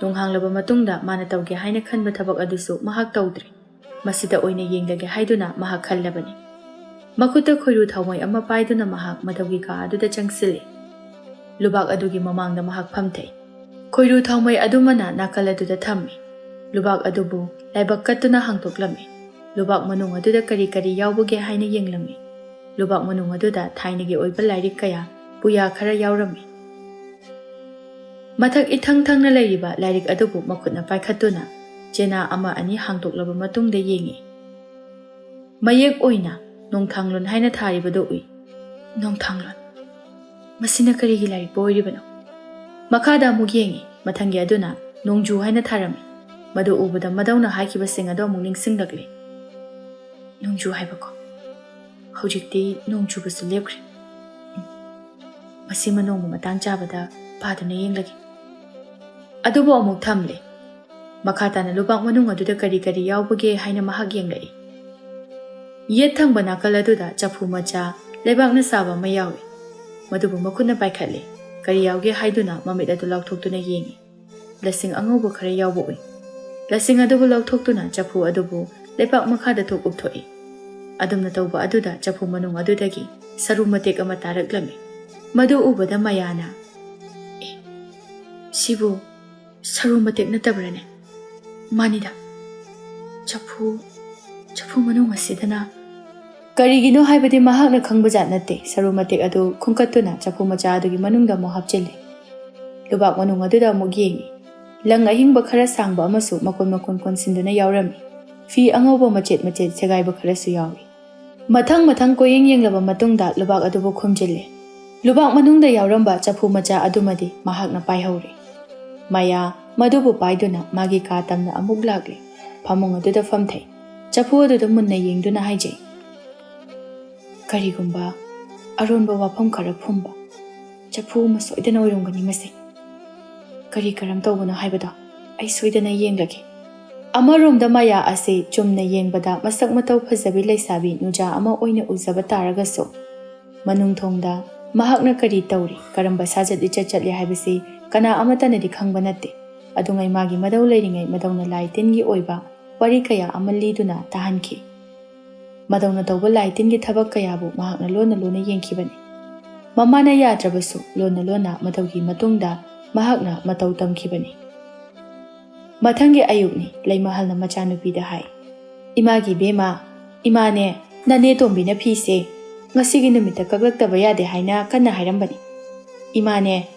ꯅꯣꯡ ꯍꯥꯡꯂꯕ ꯃꯇꯨꯡꯗ ꯃꯥꯅ ꯇꯧꯒꯦ ꯍꯥꯏꯅ ꯈꯟꯕ ꯊꯕꯛ ꯑꯗꯨꯁꯨ ꯃꯍꯥꯛ ꯇꯧꯗ꯭ꯔꯦ꯫ ꯃꯁꯤꯗ ꯑꯣꯏꯅ ꯌꯦꯡꯂꯒꯦ ꯍꯥꯏꯗꯨꯅ ꯃꯍꯥꯛ ꯈꯜꯂꯕꯅꯤ꯫ ꯃꯈꯨꯠꯇ ꯈꯣꯏꯔꯨ ꯊꯥꯎꯃꯩ ꯑꯃ ꯄꯥꯏꯗꯨꯅ ꯃꯍꯥꯛ ꯃꯗꯧꯒꯤ ꯀꯥ ꯑꯗꯨꯗ ꯆꯪꯁꯤꯜꯂꯤ꯫ ꯂꯨꯕꯥꯛ ꯑꯗꯨꯒꯤ ꯃꯃꯥꯡꯗ ꯃꯍꯥꯛ ꯐꯝꯊꯩ꯫ ꯈꯣꯏꯔꯨ ꯊꯥꯎꯃꯩ ꯑꯗꯨꯃꯅ ꯅꯥꯀꯜ ꯑꯗꯨꯗ ꯊꯝꯃꯤ꯫ ꯂꯨꯕꯥꯛ ꯑꯗꯨꯕꯨ ꯂꯥꯏꯕꯛ ꯀꯠꯇꯨꯅ ꯍꯥꯡꯗꯣꯛꯂꯝꯃꯤ꯫ ꯂꯨꯕꯥꯛ ꯃꯅꯨꯡ ꯑꯗꯨꯗ ꯀꯔꯤ ꯀꯔꯤ ꯌꯥꯎꯕꯒꯦ ꯍꯥꯏꯅ ꯌꯦꯡꯂꯝꯃꯤ꯫ ꯂꯨꯕꯥꯛ ꯃꯅꯨꯡ ꯑꯗꯨꯗ ꯊꯥꯏꯅꯒꯤ ꯑꯣꯏꯕ ꯂꯥꯏꯔꯤꯛ ꯀꯌꯥ, ꯄꯨꯌꯥ ꯈꯔ ꯌꯥꯎꯔꯝꯃꯤ꯫ ꯃꯊꯛ ꯏꯊꯪ ꯊꯪꯅ ꯂꯩꯔꯤꯕ ꯂꯥꯏꯔꯤꯛ ꯑꯗꯨꯕꯨ ꯃꯈꯨꯠꯅ ꯄꯥꯏꯈꯠꯇꯨꯅ ꯆꯦꯅꯥ ꯑꯃ ꯑꯅꯤ ꯍꯥꯡꯗꯣꯛꯂꯕ ꯃꯇꯨꯡꯗ ꯌꯦꯡꯉꯤ꯫ ꯃꯌꯦꯛ ꯑꯣꯏꯅ ꯅꯣꯡꯊꯥꯡꯂꯣꯟ ꯍꯥꯏꯅ ꯊꯥꯔꯤꯕꯗꯨ ꯎꯏ꯫ ꯅꯣꯡꯊꯥꯡꯂꯣꯟ? ꯃꯁꯤꯅ ꯀꯔꯤꯒꯤ ꯂꯥꯏꯔꯤꯛꯄꯨ ꯑꯣꯏꯔꯤꯕꯅꯣ? ꯃꯈꯥꯗ ꯑꯃꯨꯛ ꯌꯦꯡꯉꯤ꯫ ꯃꯊꯪꯒꯤ ꯑꯗꯨꯅ ꯅꯣꯡꯖꯨ ꯍꯥꯏꯅ ꯊꯥꯔꯝꯃꯤ꯫ ꯃꯗꯨ ꯎꯕꯗ ꯃꯗꯧꯅ ꯍꯥꯏꯈꯤꯕꯁꯤꯡ ꯑꯗꯨ ꯑꯃꯨꯛ ꯅꯤꯡꯁꯤꯡꯂꯛꯂꯦ꯫ ꯅꯣꯡꯖꯨ ꯍꯥꯏꯕꯀꯣ꯫ ꯍꯧꯖꯤꯛꯇꯤ ꯅꯣꯡ ꯆꯨꯕꯁꯨ ꯂꯦꯞꯈ꯭ꯔꯦ꯫ ꯎꯝ꯫ ꯃꯁꯤꯃ ꯅꯣꯡꯃ ꯃꯇꯥꯡ ꯆꯥꯕꯗ ꯄꯥꯗꯨꯅ ꯌꯦꯡꯂꯒꯦ꯫ ꯑꯗꯨꯕꯨ ꯑꯃꯨꯛ ꯊꯝꯂꯦ꯫ ꯃꯈꯥ ꯇꯥꯅ ꯂꯨꯕꯥꯛ ꯃꯅꯨꯡ ꯑꯗꯨꯗ ꯀꯔꯤ ꯀꯔꯤ ꯌꯥꯎꯕꯒꯦ ꯍꯥꯏꯅ ꯃꯍꯥꯛ ꯌꯦꯡꯂꯛꯏ꯫ ꯌꯦꯠ ꯊꯪꯕ ꯅꯥꯀꯜ ꯑꯗꯨꯗ ꯆꯐꯨ ꯃꯆꯥ, ꯂꯩꯕꯥꯛꯅ ꯁꯥꯕ ꯑꯃ ꯌꯥꯎꯏ꯫ ꯃꯗꯨꯕꯨ ꯃꯈꯨꯠꯅ ꯄꯥꯏꯈꯠꯂꯦ꯫ ꯀꯔꯤ ꯌꯥꯎꯒꯦ ꯍꯥꯏꯗꯨꯅ ꯃꯃꯤꯠ ꯑꯗꯨ ꯂꯥꯎꯊꯣꯛꯇꯨꯅ ꯌꯦꯡꯏ꯫ ꯂꯁꯤꯡ ꯑꯉꯧꯕ ꯈꯔ ꯌꯥꯎꯕ ꯎꯏ꯫ ꯂꯁꯤꯡ ꯑꯗꯨꯕꯨ ꯂꯧꯊꯣꯛꯇꯨꯅ ꯆꯐꯨ ꯑꯗꯨꯕꯨ ꯂꯩꯕꯥꯛ ꯃꯈꯥꯗ ꯊꯣꯛ ꯎꯞꯊꯣꯛꯏ꯫ ꯑꯗꯨꯝꯅ ꯇꯧꯕ ꯑꯗꯨꯗ ꯆꯐꯨ ꯃꯅꯨꯡ ꯑꯗꯨꯗꯒꯤ ꯁꯔꯨ ꯃꯇꯦꯛ ꯑꯃ ꯇꯥꯔꯛꯂꯝꯃꯤ꯫ ꯃꯗꯨ ꯎꯕꯗ ꯃꯌꯥꯅ, "ꯑꯦ, ꯁꯤꯕꯨ ꯁꯔꯨ ꯃꯇꯦꯛ ꯅꯠꯇꯕ꯭ꯔꯅꯦ? ꯃꯥꯅꯤꯗ, ꯆꯐꯨ, ꯆꯐꯨ ꯃꯅꯨꯡ ꯑꯁꯤꯗꯅ"꯫ ꯀꯔꯤꯒꯤꯅꯣ ꯍꯥꯏꯕꯗꯤ ꯃꯍꯥꯛꯅ ꯈꯪꯕꯖꯥꯠ ꯅꯠꯇꯦ꯫ ꯁꯔꯨ ꯃꯇꯦꯛ ꯑꯗꯨ ꯈꯨꯟꯀꯠꯇꯨꯅ ꯆꯐꯨ ꯃꯆꯥ ꯑꯗꯨꯒꯤ ꯃꯅꯨꯡꯗ ꯑꯃꯨꯛ ꯍꯥꯞꯆꯤꯜꯂꯤ꯫ ꯂꯨꯕꯥꯛ ꯃꯅꯨꯡ ꯑꯗꯨꯗ ꯑꯃꯨꯛ ꯌꯦꯡꯏ꯫ ꯂꯪ ꯑꯍꯤꯡꯕ ꯈꯔ ꯁꯥꯡꯕ ꯑꯃꯁꯨ ꯃꯀꯣꯟ ꯃꯀꯣꯟ ꯀꯣꯟꯁꯤꯟꯗꯨꯅ ꯌꯥꯎꯔꯝꯃꯤ꯫ ꯐꯤ ꯑꯉꯧꯕ ꯃꯆꯦꯠ ꯃꯆꯦꯠ ꯁꯦꯒꯥꯏꯕ ꯈꯔꯁꯨ ꯌꯥꯎꯏ꯫ ꯃꯊꯪ ꯃꯊꯪ ꯀꯣꯏꯌꯦꯡ ꯌꯦꯡꯂꯕ ꯃꯇꯨꯡꯗ ꯂꯨꯕꯥꯛ ꯑꯗꯨꯕꯨ ꯈꯨꯝꯖꯤꯜꯂꯦ꯫ ꯂꯨꯕꯥꯛ ꯃꯅꯨꯡꯗ ꯌꯥꯎꯔꯝꯕ ꯆꯐꯨ ꯃꯆꯥ ꯑꯗꯨꯃꯗꯤ ꯃꯍꯥꯛꯅ ꯄꯥꯏꯍꯧꯔꯦ꯫ ꯃꯌꯥ ꯃꯗꯨꯕꯨ ꯄꯥꯏꯗꯨꯅ ꯃꯥꯒꯤ ꯀꯥ ꯇꯝꯅ ꯑꯃꯨꯛ ꯂꯥꯛꯂꯦ꯫ ꯐꯃꯨꯡ ꯑꯗꯨꯗ ꯐꯝꯊꯩ꯫ ꯆꯐꯨ ꯑꯗꯨꯗ ꯃꯨꯟꯅ ꯌꯦꯡꯗꯨꯅ ꯍꯥꯏꯖꯩ, "ꯀꯔꯤꯒꯨꯝꯕ ꯑꯔꯣꯟꯕ ꯋꯥꯐꯝ ꯈꯔ ꯐꯨꯝꯕ ꯆꯐꯨ ꯑꯃ ꯁꯣꯏꯗꯅ ꯑꯣꯏꯔꯝꯒꯅꯤ ꯃꯁꯦ꯫ ꯀꯔꯤ ꯀꯔꯝ ꯇꯧꯕꯅꯣ ꯍꯥꯏꯕꯗꯣ ꯑꯩ ꯁꯣꯏꯗꯅ ꯌꯦꯡꯂꯒꯦ"꯫ ꯑꯃꯔꯣꯝꯗ ꯃꯌꯥ ꯑꯁꯤ ꯆꯨꯝꯅ ꯌꯦꯡꯕꯗ ꯃꯁꯛ ꯃꯇꯧ ꯐꯖꯕꯤ ꯂꯩꯁꯥꯕꯤ ꯅꯨꯖꯥ ꯑꯃ ꯑꯣꯏꯅ ꯎꯖꯕ ꯇꯥꯔꯒꯁꯨ, ꯃꯅꯨꯡ ꯊꯣꯡꯗ ꯃꯍꯥꯛꯅ ꯀꯔꯤ ꯇꯧꯔꯤ, ꯀꯔꯝꯕ ꯁꯥꯖꯠ ꯂꯤꯆꯠ ꯆꯠꯂꯤ ꯍꯥꯏꯕꯁꯤ ꯀꯅꯥ ꯑꯃꯠꯇꯅꯗꯤ ꯈꯪꯕ ꯅꯠꯇꯦ꯫ ꯑꯗꯨꯉꯩ ꯃꯥꯒꯤ ꯃꯗꯧ ꯂꯩꯔꯤꯉꯩ ꯃꯗꯧꯅ ꯂꯥꯏ ꯇꯤꯟꯒꯤ ꯑꯣꯏꯕ ꯋꯥꯔꯤ ꯀꯌꯥ ꯑꯃ ꯂꯤꯗꯨꯅ ꯇꯥꯍꯟꯈꯤ꯫ ꯃꯗꯧꯅ ꯇꯧꯕ ꯂꯥꯏ ꯇꯤꯟꯒꯤ ꯊꯕꯛ ꯀꯌꯥꯕꯨ ꯃꯍꯥꯛꯅ ꯂꯣꯟꯅ ꯂꯣꯟꯅ ꯌꯦꯡꯈꯤꯕꯅꯤ꯫ ꯃꯃꯥꯅ ꯌꯥꯗ꯭ꯔꯕꯁꯨ ꯂꯣꯟꯅ ꯂꯣꯟꯅ ꯃꯗꯧꯒꯤ ꯃꯇꯨꯡꯗ ꯃꯍꯥꯛꯅ ꯃꯇꯧ ꯇꯝꯈꯤꯕꯅꯤ꯫ ꯃꯊꯪꯒꯤ ꯑꯌꯨꯛꯅꯤ, ꯂꯩꯃꯍꯜꯅ ꯃꯆꯥꯅꯨꯄꯤꯗ ꯍꯥꯏ, "ꯏꯃꯥꯒꯤ ꯏꯕꯦꯝꯃ, ꯏꯃꯥꯅꯦ, ꯅꯅꯦ ꯇꯣꯝꯕꯤꯅ ꯐꯤꯁꯦ ꯉꯁꯤꯒꯤ ꯅꯨꯃꯤꯠꯇ ꯀꯛꯂꯛꯇꯕ ꯌꯥꯗꯦ ꯍꯥꯏꯅ ꯀꯟꯅ ꯍꯥꯏꯔꯝꯕꯅꯤ꯫ ꯏꯃꯥꯅꯦ,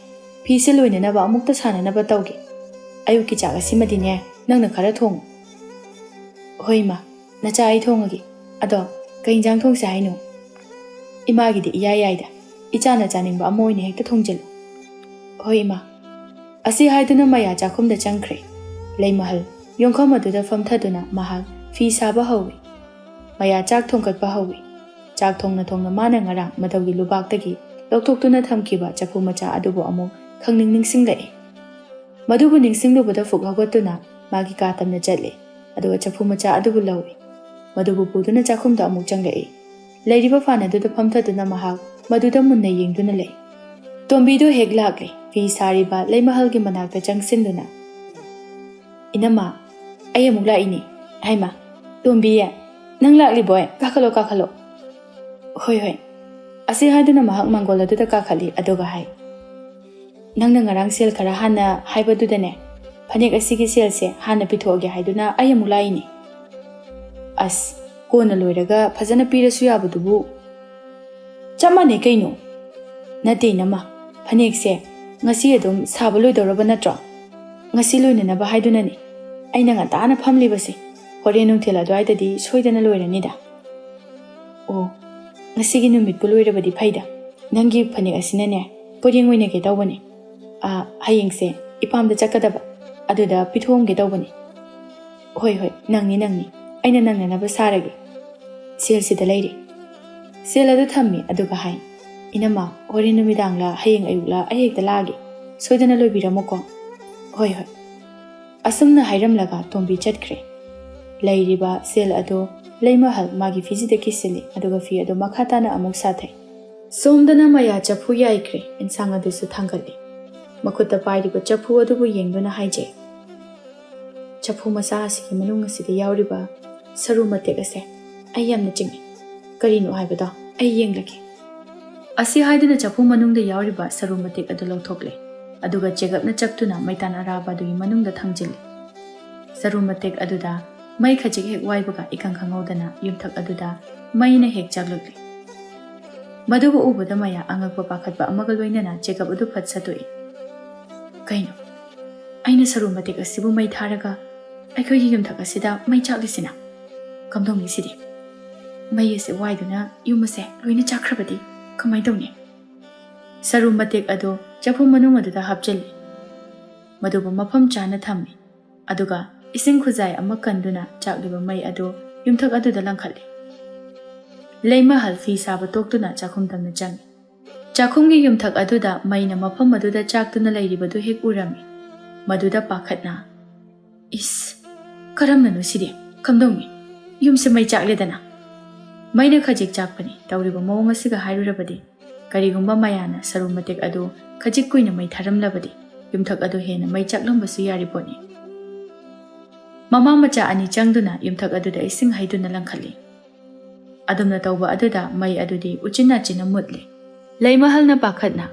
ꯐꯤꯁꯦ ꯂꯣꯏꯅꯅꯕ ꯑꯃꯨꯛꯇ ꯁꯥꯅꯅꯕ ꯇꯧꯒꯦ꯫ ꯑꯌꯨꯛꯀꯤ ꯆꯥꯛ ꯑꯁꯤꯃꯗꯤꯅꯦ, ꯅꯪꯅ ꯈꯔ ꯊꯣꯡꯉꯨ꯫" "ꯍꯣꯏ ꯏꯃꯥ, ꯅꯆꯥ ꯑꯩ ꯊꯣꯡꯉꯒꯦ꯫ ꯑꯗꯣ ꯀꯩ ꯏꯟꯖꯥꯡ ꯊꯣꯡꯁꯦ ꯍꯥꯏꯅꯣ?" "ꯏꯃꯥꯒꯤꯗꯤ ꯏꯌꯥ ꯌꯥꯏꯗ, ꯏꯆꯥꯅ ꯆꯥꯅꯤꯡꯕ ꯑꯃ ꯑꯣꯏꯅ ꯍꯦꯛꯇ ꯊꯣꯡꯖꯤꯜꯂꯨ꯫" "ꯍꯣꯏ ꯏꯃꯥ꯫" ꯑꯁꯤ ꯍꯥꯏꯗꯨꯅ ꯃꯌꯥ ꯆꯥꯛꯈꯨꯝꯗ ꯆꯪꯈ꯭ꯔꯦ꯫ ꯂꯩꯃꯍꯜ ꯌꯣꯡꯐꯝ ꯑꯗꯨꯗ ꯐꯝꯊꯗꯨꯅ ꯃꯍꯥꯛ ꯐꯤ ꯁꯥꯕ ꯍꯧꯏ꯫ ꯃꯌꯥ ꯆꯥꯛ ꯊꯣꯡꯒꯠꯄ ꯍꯧꯏ꯫ ꯆꯥꯛ ꯊꯣꯡꯅ ꯊꯣꯡꯅ ꯃꯥꯅ ꯉꯔꯥꯡ ꯃꯇꯧꯒꯤ ꯂꯨꯕꯥꯛꯇꯒꯤ ꯂꯧꯊꯣꯛꯇꯨꯅ ꯊꯝꯈꯤꯕ ꯆꯐꯨ ꯃꯆꯥ ꯑꯗꯨꯕꯨ ꯑꯃꯨꯛ ꯈꯪꯅꯤꯡ ꯅꯤꯡꯁꯤꯡꯂꯛꯏ꯫ ꯃꯗꯨꯕꯨ ꯅꯤꯡꯁꯤꯡꯂꯨꯕꯗ ꯐꯨꯛ ꯍꯧꯒꯠꯇꯨꯅ ꯃꯥꯒꯤ ꯀꯥ ꯇꯝꯅ ꯆꯠꯂꯦ꯫ ꯑꯗꯨꯒ ꯆꯐꯨ ꯃꯆꯥ ꯑꯗꯨꯕꯨ ꯂꯧꯏ꯫ ꯃꯗꯨꯕꯨ ꯄꯨꯗꯨꯅ ꯆꯥꯛꯈꯨꯝꯗ ꯑꯃꯨꯛ ꯆꯪꯂꯛꯏ꯫ ꯂꯩꯔꯤꯕ ꯐꯥꯟ ꯑꯗꯨꯗ ꯐꯝꯊꯗꯨꯅ ꯃꯍꯥꯛ ꯃꯗꯨꯗ ꯃꯨꯟꯅ ꯌꯦꯡꯗꯨꯅ ꯂꯩ꯫ ꯇꯣꯝꯕꯤꯗꯨ ꯍꯦꯛ ꯂꯥꯛꯂꯦ꯫ ꯐꯤ ꯁꯥꯔꯤꯕ ꯂꯩꯃꯍꯜꯒꯤ ꯃꯅꯥꯛꯇ ꯆꯪꯁꯤꯟꯗꯨꯅ, "ꯏꯅꯝꯃ, ꯑꯩ ꯑꯃꯨꯛ ꯂꯥꯛꯏꯅꯦ꯫ ꯍꯥꯏꯃ, ꯇꯣꯝꯕꯤ, ꯅꯪ ꯂꯥꯛꯂꯤꯕꯣꯏ? ꯀꯥꯈꯠꯂꯣ, ꯀꯥꯈꯠꯂꯣ꯫" "ꯍꯣꯏ, ꯍꯣꯏ꯫" ꯑꯁꯤ ꯍꯥꯏꯗꯨꯅ ꯃꯍꯥꯛ ꯃꯥꯡꯒꯣꯜ ꯑꯗꯨꯗ ꯀꯥꯈꯠꯂꯤ, ꯑꯗꯨꯒ ꯍꯥꯏ, "ꯅꯪꯅ ꯉꯔꯥꯡ ꯁꯦꯜ ꯈꯔ ꯍꯥꯟꯅ ꯍꯥꯏꯕꯗꯨꯗꯅꯦ, ꯐꯅꯦꯛ ꯑꯁꯤꯒꯤ ꯁꯦꯜꯁꯦ ꯍꯥꯟꯅ ꯄꯤꯊꯣꯛꯑꯒꯦ ꯍꯥꯏꯗꯨꯅ ꯑꯩ ꯑꯃꯨꯛ ꯂꯥꯛꯏꯅꯦ꯫" "ꯑꯁ, ꯀꯣꯟꯅ ꯂꯣꯏꯔꯒ ꯐꯖꯅ ꯄꯤꯔꯁꯨ ꯌꯥꯕꯗꯨꯕꯨ꯫" "ꯆꯞ ꯃꯥꯟꯅꯩ ꯀꯩꯅꯣ?" "ꯅꯠꯇꯦ ꯏꯅꯝꯃ, ꯐꯅꯦꯛꯁꯦ ꯉꯁꯤ ꯑꯗꯨꯝ ꯁꯥꯕ ꯂꯣꯏꯗꯧꯔꯕ ꯅꯠꯇ꯭ꯔꯣ? ꯉꯁꯤ ꯂꯣꯏꯅꯅꯕ ꯍꯥꯏꯗꯨꯅꯅꯦ ꯑꯩꯅ ꯉꯟꯇꯥꯅ ꯐꯝꯂꯤꯕꯁꯦ꯫ ꯍꯣꯔꯦꯟ ꯅꯨꯡꯊꯤꯜ ꯑꯗꯨꯋꯥꯏꯗꯗꯤ ꯁꯣꯏꯗꯅ ꯂꯣꯏꯔꯅꯤꯗ꯫" "ꯑꯣ, ꯉꯁꯤꯒꯤ ꯅꯨꯃꯤꯠꯄꯨ ꯂꯣꯏꯔꯕꯗꯤ ꯐꯩꯗ꯫ ꯅꯪꯒꯤ ꯐꯅꯦꯛ ꯑꯁꯤꯅꯅꯦ ꯄꯣꯠꯌꯦꯡ ꯑꯣꯏꯅꯒꯦ ꯇꯧꯕꯅꯦ꯫ ꯑꯥ, ꯍꯌꯦꯡꯁꯦ ꯏꯄꯥꯝꯗ ꯆꯠꯀꯗꯕ, ꯑꯗꯨꯗ ꯄꯤꯊꯣꯛꯑꯝꯒꯦ ꯇꯧꯕꯅꯦ꯫" "ꯍꯣꯏ, ꯍꯣꯏ, ꯅꯪꯅꯤ, ꯅꯪꯅꯤ꯫ ꯑꯩꯅ ꯅꯪꯅꯅꯕ ꯁꯥꯔꯒꯦ꯫ ꯁꯦꯜꯁꯤꯗ ꯂꯩꯔꯦ꯫" ꯁꯦꯜ ꯑꯗꯨ ꯊꯝꯃꯤ, ꯑꯗꯨꯒ ꯍꯥꯏ, "ꯏꯅꯝꯃ, ꯍꯣꯔꯦꯟ ꯅꯨꯃꯤꯗꯥꯡꯂ ꯍꯌꯦꯡ ꯑꯌꯨꯛꯂ ꯑꯩ ꯍꯦꯛꯇ ꯂꯥꯛꯑꯒꯦ꯫ ꯁꯣꯏꯗꯅ ꯂꯣꯏꯕꯤꯔꯝꯃꯨꯀꯣ꯫" "ꯍꯣꯏ, ꯍꯣꯏ꯫" ꯑꯁꯨꯝꯅ ꯍꯥꯏꯔꯝꯂꯒ ꯇꯣꯝꯕꯤ ꯆꯠꯈ꯭ꯔꯦ꯫ ꯂꯩꯔꯤꯕ ꯁꯦꯜ ꯑꯗꯨ ꯂꯩꯃꯍꯜ ꯃꯥꯒꯤ ꯐꯤꯖꯤꯗ ꯀꯤꯁꯤꯜꯂꯤ, ꯑꯗꯨꯒ ꯐꯤ ꯑꯗꯨ ꯃꯈꯥ ꯇꯥꯅ ꯑꯃꯨꯛ ꯁꯥꯊꯩ꯫ ꯁꯣꯝꯗꯅ ꯃꯌꯥ ꯆꯐꯨ ꯌꯥꯏꯈ꯭ꯔꯦ, ꯏꯟꯁꯥꯡ ꯑꯗꯨꯁꯨ ꯊꯥꯡꯒꯠꯂꯤ꯫ ꯃꯈꯨꯠꯇ ꯄꯥꯏꯔꯤꯕ ꯆꯐꯨ ꯑꯗꯨꯕꯨ ꯌꯦꯡꯗꯨꯅ ꯍꯥꯏꯖꯩ, "ꯆꯐꯨ ꯃꯆꯥ ꯑꯁꯤꯒꯤ ꯃꯅꯨꯡ ꯑꯁꯤꯗ ꯌꯥꯎꯔꯤꯕ ꯁꯔꯨ ꯃꯇꯦꯛ ꯑꯁꯦ ꯑꯩ ꯌꯥꯝꯅ ꯆꯤꯡꯅꯩ꯫ ꯀꯔꯤꯅꯣ ꯍꯥꯏꯕꯗꯣ ꯑꯩ ꯌꯦꯡꯂꯒꯦ꯫" ꯑꯁꯤ ꯍꯥꯏꯗꯨꯅ ꯆꯐꯨ ꯃꯅꯨꯡꯗ ꯌꯥꯎꯔꯤꯕ ꯁꯔꯨ ꯃꯇꯦꯛ ꯑꯗꯨ ꯂꯧꯊꯣꯛꯂꯦ꯫ ꯑꯗꯨꯒ ꯆꯦꯒꯞꯅ ꯆꯞꯇꯨꯅ ꯃꯩꯇꯥꯟ ꯑꯔꯥꯕ ꯑꯗꯨꯒꯤ ꯃꯅꯨꯡꯗ ꯊꯝꯖꯤꯜꯂꯤ꯫ ꯆꯔꯨ ꯃꯇꯦꯛ ꯑꯗꯨꯗ ꯃꯩ ꯈꯖꯤꯛ ꯍꯦꯛ ꯋꯥꯏꯕꯒ ꯏꯈꯪ ꯈꯪꯍꯧꯗꯅ ꯌꯨꯝꯊꯛ ꯑꯗꯨꯗ ꯃꯩꯅ ꯍꯦꯛ ꯆꯥꯛꯂꯛꯂꯤ꯫ ꯃꯗꯨꯕꯨ ꯎꯕꯗ ꯃꯌꯥ ꯑꯉꯛꯄ ꯄꯥꯈꯠꯄ ꯑꯃꯒ ꯂꯣꯏꯅꯅ ꯆꯦꯒꯞ ꯑꯗꯨ ꯐꯠ ꯁꯠꯇꯣꯛꯏ꯫ "ꯀꯩꯅꯣ? ꯑꯩꯅ ꯁꯔꯨ ꯃꯇꯦꯛ ꯑꯁꯤꯕꯨ ꯃꯩ ꯊꯥꯔꯒ ꯑꯩꯈꯣꯏꯒꯤ ꯌꯨꯝꯊꯛ ꯑꯁꯤꯗ ꯃꯩ ꯆꯥꯛꯂꯤꯁꯤꯅ? ꯀꯝꯗꯧꯅꯤ ꯁꯤꯗꯤ? ꯃꯩ ꯑꯁꯤ ꯋꯥꯏꯗꯨꯅ ꯌꯨꯝ ꯑꯁꯦ ꯂꯣꯏꯅ ꯆꯥꯛꯈ꯭ꯔꯕꯗꯤ ꯀꯃꯥꯏ ꯇꯧꯅꯤ?" ꯁꯔꯨ ꯃꯇꯦꯛ ꯑꯗꯨ ꯆꯥꯛꯈꯨꯝ ꯃꯅꯨꯡ ꯑꯗꯨꯗ ꯍꯥꯞꯆꯤꯜꯂꯤ꯫ ꯃꯗꯨꯕꯨ ꯃꯐꯝ ꯆꯥꯅ ꯊꯝꯃꯤ꯫ ꯑꯗꯨꯒ ꯏꯁꯤꯡ ꯈꯨꯖꯥꯏ ꯑꯃ ꯀꯟꯗꯨꯅ ꯆꯥꯛꯂꯤꯕ ꯃꯩ ꯑꯗꯨ ꯌꯨꯝꯊꯛ ꯑꯗꯨꯗ ꯂꯪꯈꯠꯂꯤ꯫ ꯂꯩꯃꯍꯜ ꯐꯤ ꯁꯥꯕ ꯇꯣꯛꯇꯨꯅ ꯆꯥꯛꯈꯨꯝ ꯇꯝꯅ ꯆꯪꯉꯤ꯫ ꯆꯥꯛꯈꯨꯝꯒꯤ ꯌꯨꯝꯊꯛ ꯑꯗꯨꯗ ꯃꯩꯅ ꯃꯐꯝ ꯑꯗꯨꯗ ꯆꯥꯛꯇꯨꯅ ꯂꯩꯔꯤꯕꯗꯨ ꯍꯦꯛ ꯎꯔꯝꯃꯤ꯫ ꯃꯗꯨꯗ ꯄꯥꯈꯠꯅ, "ꯏꯁ, ꯀꯔꯝꯅꯅꯣ ꯁꯤꯗꯤ? ꯀꯝꯗꯧꯅꯤ? ꯌꯨꯝꯁꯦ ꯃꯩ ꯆꯥꯛꯂꯦꯗꯅ꯫ ꯃꯩꯅ ꯈꯖꯤꯛ ꯆꯥꯛꯄꯅꯤ, ꯇꯧꯔꯤꯕ ꯃꯑꯣꯡ ꯑꯁꯤꯒ ꯍꯥꯏꯔꯨꯔꯕꯗꯤ꯫ ꯀꯔꯤꯒꯨꯝꯕ ꯃꯌꯥꯅ ꯁꯔꯨ ꯃꯇꯦꯛ ꯑꯗꯨ ꯈꯖꯤꯛ ꯀꯨꯏꯅ ꯃꯩ ꯊꯥꯔꯝꯂꯕꯗꯤ ꯌꯨꯝꯊꯛ ꯑꯗꯨ ꯍꯦꯟꯅ ꯃꯩ ꯆꯥꯛꯂꯝꯕꯁꯨ ꯌꯥꯔꯤꯄꯣꯠꯅꯤ꯫" ꯃꯃꯥ ꯃꯆꯥ ꯑꯅꯤ ꯆꯪꯗꯨꯅ ꯌꯨꯝꯊꯛ ꯑꯗꯨꯗ ꯏꯁꯤꯡ ꯍꯩꯗꯨꯅ ꯂꯪꯈꯠꯂꯤ꯫ ꯑꯗꯨꯝꯅ ꯇꯧꯕ ꯑꯗꯨꯗ ꯃꯩ ꯑꯗꯨꯗꯤ ꯎꯆꯤꯟ ꯅꯥꯆꯤꯟꯅ ꯃꯨꯠꯂꯤ꯫ ꯂꯩꯃꯍꯜꯅ ꯄꯥꯈꯠꯅ,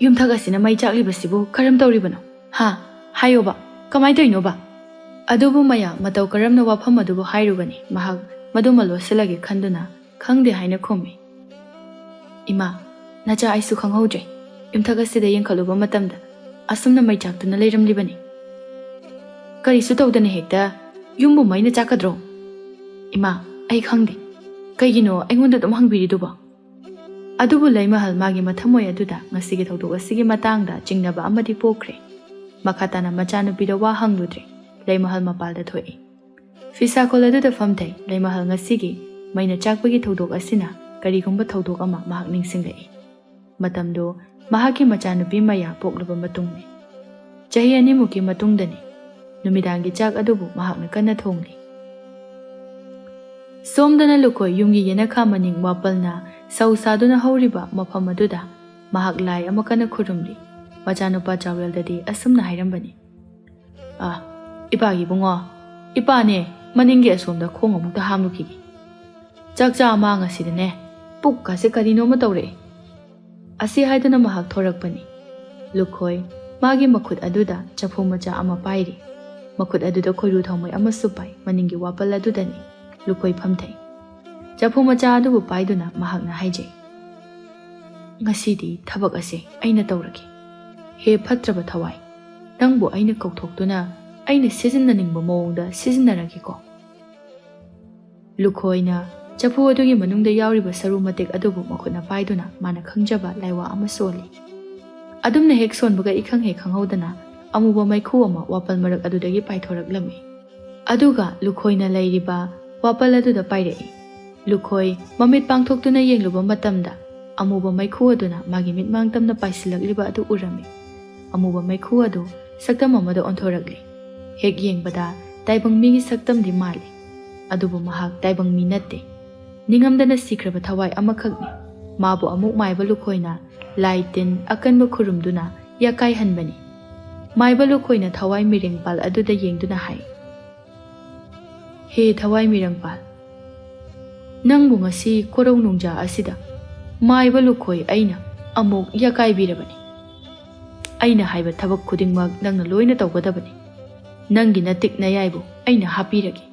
"ꯌꯨꯝꯊꯛ ꯑꯁꯤꯅ ꯃꯩ ꯆꯥꯛꯂꯤꯕꯁꯤꯕꯨ ꯀꯔꯝ ꯇꯧꯔꯤꯕꯅꯣ? ꯍꯥ? ꯍꯥꯏꯌꯣꯕ, ꯀꯃꯥꯏ ꯇꯧꯔꯤꯅꯣꯕ?" ꯑꯗꯨꯕꯨ ꯃꯌꯥ ꯃꯇꯧ ꯀꯔꯝꯅ ꯋꯥꯐꯝ ꯑꯗꯨꯕꯨ ꯍꯥꯏꯔꯨꯒꯅꯤ? ꯃꯍꯥꯛ ꯃꯗꯨꯃ ꯂꯣꯠꯁꯤꯜꯂꯒꯦ ꯈꯟꯗꯨꯅ, "ꯈꯪꯗꯦ" ꯍꯥꯏꯅ ꯈꯨꯝꯃꯤ꯫ "ꯏꯃꯥ, ꯅꯆꯥ, ꯑꯩꯁꯨ ꯈꯪꯍꯧꯗ꯭ꯔꯦ꯫ ꯌꯨꯝꯊꯛ ꯑꯁꯤꯗ ꯌꯦꯡꯈꯠꯂꯨꯕ ꯃꯇꯝꯗ ꯑꯁꯨꯝꯅ ꯃꯩ ꯆꯥꯛꯇꯨꯅ ꯂꯩꯔꯝꯂꯤꯕꯅꯤ꯫ ꯀꯔꯤꯁꯨ ꯇꯧꯗꯅ ꯍꯦꯛꯇ ꯌꯨꯝꯕꯨ ꯃꯩꯅ ꯆꯥꯛꯀꯗ꯭ꯔꯣ? ꯏꯃꯥ, ꯑꯩ ꯈꯪꯗꯦ꯫ ꯀꯩꯒꯤꯅꯣ ꯑꯩꯉꯣꯟꯗ ꯑꯗꯨꯝ ꯍꯪꯕꯤꯔꯤꯗꯨꯕꯣ?" ꯑꯗꯨꯕꯨ ꯂꯩꯃꯍꯜ ꯃꯥꯒꯤ ꯃꯊꯃꯣꯏ ꯑꯗꯨꯗ ꯉꯁꯤꯒꯤ ꯊꯧꯗꯣꯛ ꯑꯁꯤꯒꯤ ꯃꯇꯥꯡꯗ ꯆꯤꯡꯅꯕ ꯑꯃꯗꯤ ꯄꯣꯛꯈ꯭ꯔꯦ꯫ ꯃꯈꯥ ꯇꯥꯅ ꯃꯆꯥꯅꯨꯄꯤꯗ ꯋꯥ ꯍꯪꯂꯨꯗ꯭ꯔꯦ꯫ ꯂꯩꯃꯍꯜ ꯃꯄꯥꯜꯗ ꯊꯣꯛꯏ꯫ ꯐꯤꯁꯥꯈꯣꯜ ꯑꯗꯨꯗ ꯐꯝꯊꯩ꯫ ꯂꯩꯃꯍꯜ ꯉꯁꯤꯒꯤ ꯃꯩꯅ ꯆꯥꯛꯄꯒꯤ ꯊꯧꯗꯣꯛ ꯑꯁꯤꯅ ꯀꯔꯤꯒꯨꯝꯕ ꯊꯧꯗꯣꯛ ꯑꯃ ꯃꯍꯥꯛ ꯅꯤꯡꯁꯤꯡꯂꯛꯏ꯫ ꯃꯇꯝꯗꯨ ꯃꯍꯥꯛꯀꯤ ꯃꯆꯥꯅꯨꯄꯤ ꯃꯌꯥ ꯄꯣꯛꯂꯕ ꯃꯇꯨꯡꯅꯤ꯫ ꯆꯍꯤ ꯑꯅꯤꯃꯨꯛꯀꯤ ꯃꯇꯨꯡꯗꯅꯤ꯫ ꯅꯨꯃꯤꯗꯥꯡꯒꯤ ꯆꯥꯛ ꯑꯗꯨꯕꯨ ꯃꯍꯥꯛꯅ ꯀꯟꯅ ꯊꯣꯡꯂꯤ꯫ ꯁꯣꯝꯗꯅ ꯂꯨꯀꯣꯏ ꯌꯨꯝꯒꯤ ꯌꯦꯅꯈꯥ ꯃꯅꯤꯡ ꯋꯥꯄꯜꯅ ꯁꯧ ꯁꯥꯗꯨꯅ ꯍꯧꯔꯤꯕ ꯃꯐꯝ ꯑꯗꯨꯗ ꯃꯍꯥꯛ ꯂꯥꯏ ꯑꯃ ꯀꯟꯅ ꯈꯨꯔꯨꯝꯂꯤ꯫ ꯃꯆꯥꯅꯨꯄꯥ ꯆꯥꯎꯔꯦꯜꯗꯗꯤ ꯑꯁꯨꯝꯅ ꯍꯥꯏꯔꯝꯕꯅꯤ, "ꯑ, ꯏꯄꯥꯒꯤ ꯏꯕꯨꯡꯉꯣ, ꯏꯄꯥꯅꯦ, ꯃꯅꯤꯡꯒꯤ ꯑꯁꯣꯝꯗ ꯈꯣꯡ ꯑꯃꯨꯛꯇ ꯍꯥꯝꯂꯨꯈꯤꯒꯦ꯫ ꯆꯥꯛ ꯆꯥ ꯑꯃꯥꯡ ꯑꯁꯤꯗꯅꯦ ꯄꯨꯛꯀꯁꯦ ꯀꯔꯤꯅꯣꯃ ꯇꯧꯔꯛꯑꯦ꯫" ꯑꯁꯤ ꯍꯥꯏꯗꯨꯅ ꯃꯍꯥꯛ ꯊꯣꯔꯛꯄꯅꯤ꯫ ꯂꯨꯈꯣꯏ ꯃꯥꯒꯤ ꯃꯈꯨꯠ ꯑꯗꯨꯗ ꯆꯐꯨ ꯃꯆꯥ ꯑꯃ ꯄꯥꯏꯔꯤ꯫ ꯃꯈꯨꯠ ꯑꯗꯨꯗ ꯈꯣꯏꯔꯨ ꯊꯥꯎꯃꯩ ꯑꯃꯁꯨ ꯄꯥꯏ꯫ ꯃꯅꯤꯡꯒꯤ ꯋꯥꯄꯜ ꯑꯗꯨꯗꯅꯤ ꯂꯨꯈꯣꯏ ꯐꯝꯊꯩ꯫ ꯆꯐꯨ ꯃꯆꯥ ꯑꯗꯨꯕꯨ ꯄꯥꯏꯗꯨꯅ ꯃꯍꯥꯛꯅ ꯍꯥꯏꯖꯩ, "ꯉꯁꯤꯗꯤ ꯊꯕꯛ ꯑꯁꯦ ꯑꯩꯅ ꯇꯧꯔꯒꯦ꯫ ꯍꯦ ꯐꯠꯇ꯭ꯔꯕ ꯊꯋꯥꯏ, ꯅꯪꯕꯨ ꯑꯩꯅ ꯀꯧꯊꯣꯛꯇꯨꯅ ꯑꯩꯅ ꯁꯤꯖꯤꯟꯅꯅꯤꯡꯕ ꯃꯑꯣꯡꯗ ꯁꯤꯖꯤꯟꯅꯔꯒꯦꯀꯣ꯫" ꯂꯨꯈꯣꯏꯅ ꯆꯐꯨ ꯑꯗꯨꯒꯤ ꯃꯅꯨꯡꯗ ꯌꯥꯎꯔꯤꯕ ꯁꯔꯨ ꯃꯇꯦꯛ ꯑꯗꯨꯕꯨ ꯃꯈꯨꯠꯅ ꯄꯥꯏꯗꯨꯅ ꯃꯥꯅ ꯈꯪꯖꯕ ꯂꯥꯏꯋꯥ ꯑꯃ ꯁꯣꯜꯂꯤ꯫ ꯑꯗꯨꯝꯅ ꯍꯦꯛ ꯁꯣꯟꯕꯒ ꯏꯈꯪ ꯍꯦꯛ ꯈꯪꯍꯧꯗꯅ ꯑꯃꯨꯕ ꯃꯩꯈꯨ ꯑꯃ ꯋꯥꯄꯜ ꯃꯔꯛ ꯑꯗꯨꯗꯒꯤ ꯄꯥꯏꯊꯣꯔꯛꯂꯝꯃꯤ꯫ ꯑꯗꯨꯒ ꯂꯨꯈꯣꯏꯅ ꯂꯩꯔꯤꯕ ꯋꯥꯄꯜ ꯑꯗꯨꯗ ꯄꯥꯏꯔꯛꯏ꯫ ꯂꯨꯈꯣꯏ ꯃꯃꯤꯠ ꯄꯥꯡꯊꯣꯛꯇꯨꯅ ꯌꯦꯡꯂꯨꯕ ꯃꯇꯝꯗ ꯑꯃꯨꯕ ꯃꯩꯈꯨ ꯑꯗꯨꯅ ꯃꯥꯒꯤ ꯃꯤꯠꯃꯥꯡ ꯇꯝꯅ ꯄꯥꯏꯁꯤꯜꯂꯛꯂꯤꯕ ꯑꯗꯨ ꯎꯔꯝꯃꯤ꯫ ꯑꯃꯨꯕ ꯃꯩꯈꯨ ꯑꯗꯨ ꯁꯛꯇꯝ ꯑꯃꯗ ꯑꯣꯟꯊꯣꯔꯛꯂꯤ꯫ ꯍꯦꯛ ꯌꯦꯡꯕꯗ ꯇꯥꯏꯕꯪ ꯃꯤꯒꯤ ꯁꯛꯇꯝꯗꯤ ꯃꯥꯜꯂꯤ, ꯑꯗꯨꯕꯨ ꯃꯍꯥꯛ ꯇꯥꯏꯕꯪ ꯃꯤ ꯅꯠꯇꯦ꯫ ꯅꯤꯡꯉꯝꯗꯅ ꯁꯤꯈ꯭ꯔꯕ ꯊꯋꯥꯏ ꯑꯃꯈꯛꯅꯤ꯫ ꯃꯥꯕꯨ ꯑꯃꯨꯛ ꯃꯥꯏꯕ ꯂꯨꯈꯣꯏꯅ ꯂꯥꯏ ꯇꯤꯟ ꯑꯀꯟꯕ ꯈꯨꯔꯨꯝꯗꯨꯅ ꯌꯥꯀꯥꯏꯍꯟꯕꯅꯤ꯫ ꯃꯥꯏꯕ ꯂꯨꯈꯣꯏꯅ ꯊꯋꯥꯏ ꯃꯤꯔꯦꯡꯄꯥꯜ ꯑꯗꯨꯗ ꯌꯦꯡꯗꯨꯅ ꯍꯥꯏ, "ꯍꯦ ꯊꯋꯥꯏ ꯃꯤꯔꯦꯡꯄꯥꯜ, ꯅꯪꯕꯨ ꯉꯁꯤ ꯀꯣꯔꯧ ꯅꯨꯡꯖꯥ ꯑꯁꯤꯗ ꯃꯥꯏꯕ ꯂꯨꯈꯣꯏ ꯑꯩꯅ ꯑꯃꯨꯛ ꯌꯥꯀꯥꯏꯕꯤꯔꯕꯅꯤ꯫ ꯑꯩꯅ ꯍꯥꯏꯕ ꯊꯕꯛ ꯈꯨꯗꯤꯡꯃꯛ ꯅꯪꯅ ꯂꯣꯏꯅ ꯇꯧꯒꯗꯕꯅꯤ꯫ ꯅꯪꯒꯤ ꯅꯇꯤꯛ ꯅꯌꯥꯏꯕꯨ ꯑꯩꯅ ꯍꯥꯞꯄꯤꯔꯒꯦ꯫"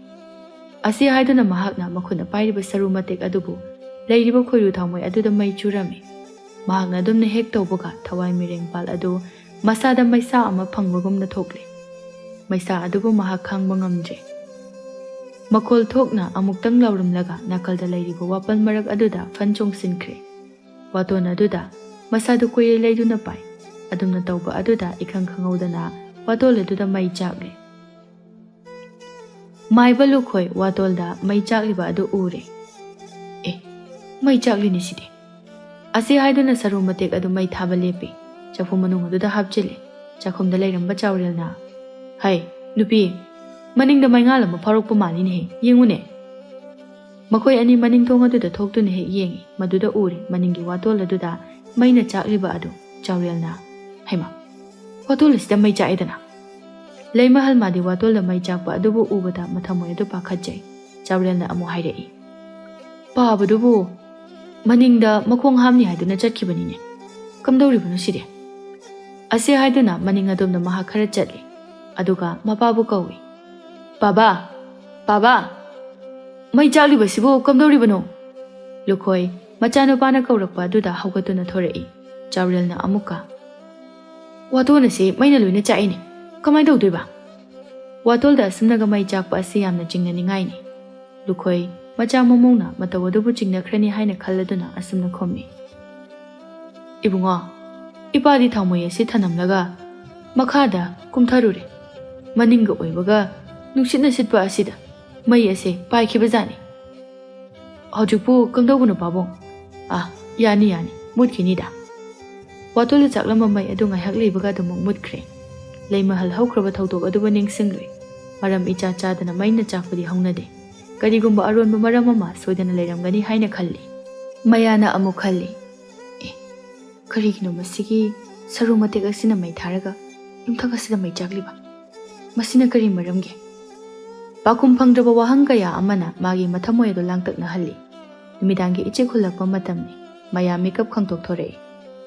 ꯑꯁꯤ ꯍꯥꯏꯗꯨꯅ ꯃꯍꯥꯛꯅ ꯃꯈꯨꯠꯅ ꯄꯥꯏꯔꯤꯕ ꯁꯔꯨ ꯃꯇꯦꯛ ꯑꯗꯨꯕꯨ ꯂꯩꯔꯤꯕ ꯈꯣꯏꯔꯨ ꯊꯥꯎꯃꯩ ꯑꯗꯨꯗ ꯃꯩ ꯆꯨꯔꯝꯃꯤ꯫ ꯃꯍꯥꯛꯅ ꯑꯗꯨꯝꯅ ꯍꯦꯛ ꯇꯧꯕꯒ ꯊꯋꯥꯏ ꯃꯤꯔꯦꯡꯄꯥꯜ ꯑꯗꯨ ꯃꯁꯥꯗ ꯃꯩꯁꯥ ꯑꯃ ꯐꯪꯕꯒꯨꯝꯅ ꯊꯣꯛꯂꯦ꯫ ꯃꯩꯁꯥ ꯑꯗꯨꯕꯨ ꯃꯍꯥꯛ ꯈꯥꯡꯕ ꯉꯝꯗ꯭ꯔꯦ꯫ ꯃꯈꯣꯜ ꯊꯣꯛꯅ ꯑꯃꯨꯛꯇꯪ ꯂꯥꯎꯔꯝꯂꯒ ꯅꯥꯀꯜꯗ ꯂꯩꯔꯤꯕ ꯋꯥꯄꯜ ꯃꯔꯛ ꯑꯗꯨꯗ ꯐꯟ ꯆꯣꯡꯁꯤꯟꯈ꯭ꯔꯦ꯫ ꯋꯥꯇꯣꯟ ꯑꯗꯨꯗ ꯃꯁꯥꯗꯨ ꯀꯣꯏꯂꯩ ꯂꯩꯗꯨꯅ ꯄꯥꯏ꯫ ꯑꯗꯨꯝꯅ ꯇꯧꯕ ꯑꯗꯨꯗ ꯏꯈꯪ ꯈꯪꯍꯧꯗꯅ ꯋꯥꯇꯣꯜ ꯑꯗꯨꯗ ꯃꯩ ꯆꯥꯛꯂꯦ꯫ ꯃꯥꯏꯕ ꯂꯨꯈꯣꯏ ꯋꯥꯇꯣꯜꯗ ꯃꯩ ꯆꯥꯛꯂꯤꯕ ꯑꯗꯨ ꯎꯔꯦ꯫ "ꯑꯦ, ꯃꯩ ꯆꯥꯛꯂꯤꯅꯦ ꯁꯤꯗꯤ꯫" ꯑꯁꯤ ꯍꯥꯏꯗꯨꯅ ꯁꯔꯨ ꯃꯇꯦꯛ ꯑꯗꯨ ꯃꯩ ꯊꯥꯕ ꯂꯦꯞꯄꯤ꯫ ꯆꯐꯨ ꯃꯅꯨꯡ ꯑꯗꯨꯗ ꯍꯥꯞꯆꯤꯜꯂꯤ꯫ ꯆꯥꯛꯈꯨꯝꯗ ꯂꯩꯔꯝꯕ ꯆꯥꯎꯔꯦꯜꯅ, "ꯍꯩ, ꯅꯨꯄꯤ, ꯃꯅꯤꯡꯗ ꯃꯩꯉꯥꯜ ꯑꯃ ꯐꯥꯎꯔꯛꯄ ꯃꯥꯜꯂꯤꯅꯦꯍꯦ, ꯌꯦꯡꯉꯨꯅꯦ꯫" ꯃꯈꯣꯏ ꯑꯅꯤ ꯃꯅꯤꯡ ꯊꯣꯡ ꯑꯗꯨꯗ ꯊꯣꯛꯇꯨꯅ ꯍꯦꯛ ꯌꯦꯡꯉꯤ꯫ ꯃꯗꯨꯗ ꯎꯔꯦ ꯃꯅꯤꯡꯒꯤ ꯋꯥꯇꯣꯜ ꯑꯗꯨꯗ ꯃꯩꯅ ꯆꯥꯛꯂꯤꯕ ꯑꯗꯨ꯫ ꯆꯥꯎꯔꯦꯜꯅ, "ꯍꯩꯃꯥ, ꯋꯥꯇꯣꯜ ꯑꯁꯤꯗ ꯃꯩ ꯆꯥꯛꯑꯦꯗꯅ!" ꯂꯩꯃꯍꯜ ꯃꯥꯗꯤ ꯋꯥꯇꯣꯜꯗ ꯃꯩ ꯆꯥꯛꯄ ꯑꯗꯨꯕꯨ ꯎꯕꯗ ꯃꯊꯃꯣꯏ ꯑꯗꯨ ꯄꯥꯈꯠꯆꯩ꯫ ꯆꯥꯎꯔꯦꯜꯅ ꯑꯃꯨꯛ ꯍꯥꯏꯔꯛꯏ, "ꯄꯥꯕꯗꯨꯕꯨ ꯃꯅꯤꯡꯗ ꯃꯈꯣꯡ ꯍꯥꯝꯅꯤ ꯍꯥꯏꯗꯨꯅ ꯆꯠꯈꯤꯕꯅꯤꯅꯦ꯫ ꯀꯝꯗꯧꯔꯤꯕꯅꯣ ꯁꯤꯗꯤ?" ꯑꯁꯤ ꯍꯥꯏꯗꯨꯅ ꯃꯅꯤꯡ ꯑꯗꯣꯝꯗ ꯃꯍꯥꯛ ꯈꯔ ꯆꯠꯂꯤ꯫ ꯑꯗꯨꯒ ꯃꯄꯥꯕꯨ ꯀꯧꯏ꯫ "ꯕꯥꯕꯥ! ꯕꯥꯕꯥ! ꯃꯩ ꯆꯥꯛꯂꯤꯕꯁꯤꯕꯨ ꯀꯝꯗꯧꯔꯤꯕꯅꯣ?" ꯂꯨꯈꯣꯏ ꯃꯆꯥꯅꯨꯄꯥꯅ ꯀꯧꯔꯛꯄ ꯑꯗꯨꯗ ꯍꯧꯒꯠꯇꯨꯅ ꯊꯣꯔꯛꯏ꯫ ꯆꯥꯎꯔꯦꯜꯅ ꯑꯃꯨꯛꯀ, "ꯋꯥꯇꯣꯟ ꯑꯁꯤ ꯃꯩꯅ ꯂꯣꯏꯅ ꯆꯥꯛꯏꯅꯦ꯫ ꯀꯃꯥꯏꯅ ꯇꯧꯗꯣꯏꯕ?" ꯋꯥꯇꯣꯜꯗ ꯑꯁꯨꯝꯅꯒ ꯃꯩ ꯆꯥꯛꯄ ꯑꯁꯤ ꯌꯥꯝꯅ ꯆꯤꯡꯅꯅꯤꯡꯉꯥꯏꯅꯤ꯫ ꯂꯨꯈꯣꯏ ꯃꯆꯥ ꯃꯃꯧꯅ ꯃꯇꯧ ꯑꯗꯨꯕꯨ ꯆꯤꯡꯅꯈ꯭ꯔꯅꯤ ꯍꯥꯏꯅ ꯈꯜꯂꯗꯨꯅ ꯑꯁꯨꯝꯅ ꯈꯨꯝꯃꯤ꯫ "ꯏꯕꯨꯡꯉꯣ, ꯏꯄꯥꯗꯤ ꯊꯥꯎꯃꯩ ꯑꯁꯤ ꯊꯅꯝꯂꯒ ꯃꯈꯥꯗ ꯀꯨꯝꯊꯔꯨꯔꯦ꯫ ꯃꯅꯤꯡꯒ ꯑꯣꯏꯕꯒ ꯅꯨꯡꯁꯤꯠꯅ ꯁꯤꯠꯄ ꯑꯁꯤꯗ ꯃꯩ ꯑꯁꯦ ꯄꯥꯏꯈꯤꯕꯖꯥꯠꯅꯤ꯫ ꯍꯧꯖꯤꯛꯄꯨ ꯀꯝꯗꯧꯕꯅꯣ ꯄꯥꯕꯨꯡ? ꯑꯥ, ꯌꯥꯅꯤ, ꯌꯥꯅꯤ, ꯃꯨꯠꯈꯤꯅꯤꯗ꯫" ꯋꯥꯇꯣꯜꯗ ꯆꯥꯛꯂꯝꯕ ꯃꯩ ꯑꯗꯨ ꯉꯥꯏꯍꯥꯛ ꯂꯩꯕꯒ ꯑꯗꯨꯃꯛ ꯃꯨꯠꯈ꯭ꯔꯦ꯫ ꯂꯩꯃꯍꯜ ꯍꯧꯈ꯭ꯔꯕ ꯊꯧꯗꯣꯛ ꯑꯗꯨꯕꯨ ꯅꯤꯡꯁꯤꯡꯂꯨꯏ꯫ ꯃꯔꯝ ꯏꯆꯥ ꯆꯥꯗꯅ ꯃꯩꯅ ꯆꯥꯛꯄꯗꯤ ꯍꯧꯅꯗꯦ꯫ ꯀꯔꯤꯒꯨꯝꯕ ꯑꯔꯣꯟꯕ ꯃꯔꯝ ꯑꯃ ꯁꯣꯏꯗꯅ ꯂꯩꯔꯝꯒꯅꯤ ꯍꯥꯏꯅ ꯈꯜꯂꯤ꯫ ꯃꯌꯥꯅ ꯑꯃꯨꯛ ꯈꯜꯂꯤ, "ꯑꯦ, ꯀꯔꯤꯒꯤꯅꯣ ꯃꯁꯤꯒꯤ ꯁꯔꯨ ꯃꯇꯦꯛ ꯑꯁꯤꯅ ꯃꯩ ꯊꯥꯔꯒ ꯌꯨꯝꯊꯛ ꯑꯁꯤꯗ ꯃꯩ ꯆꯥꯛꯂꯤꯕ? ꯃꯁꯤꯅ ꯀꯔꯤ ꯃꯔꯝꯒꯤ?" ꯄꯥꯎꯈꯨꯝ ꯐꯪꯗ꯭ꯔꯕ ꯋꯥꯍꯪ ꯀꯌꯥ ꯑꯃꯅ ꯃꯥꯒꯤ ꯃꯊꯃꯣꯏ ꯑꯗꯨ ꯂꯥꯡꯇꯛꯅꯍꯜꯂꯤ꯫ ꯅꯨꯃꯤꯗꯥꯡꯒꯤ ꯏꯆꯦꯛ ꯍꯨꯜꯂꯛꯄ ꯃꯇꯝꯅꯤ꯫ ꯃꯌꯥ ꯃꯤꯀꯞ ꯈꯪꯇꯣꯛꯊꯣꯔꯛꯏ꯫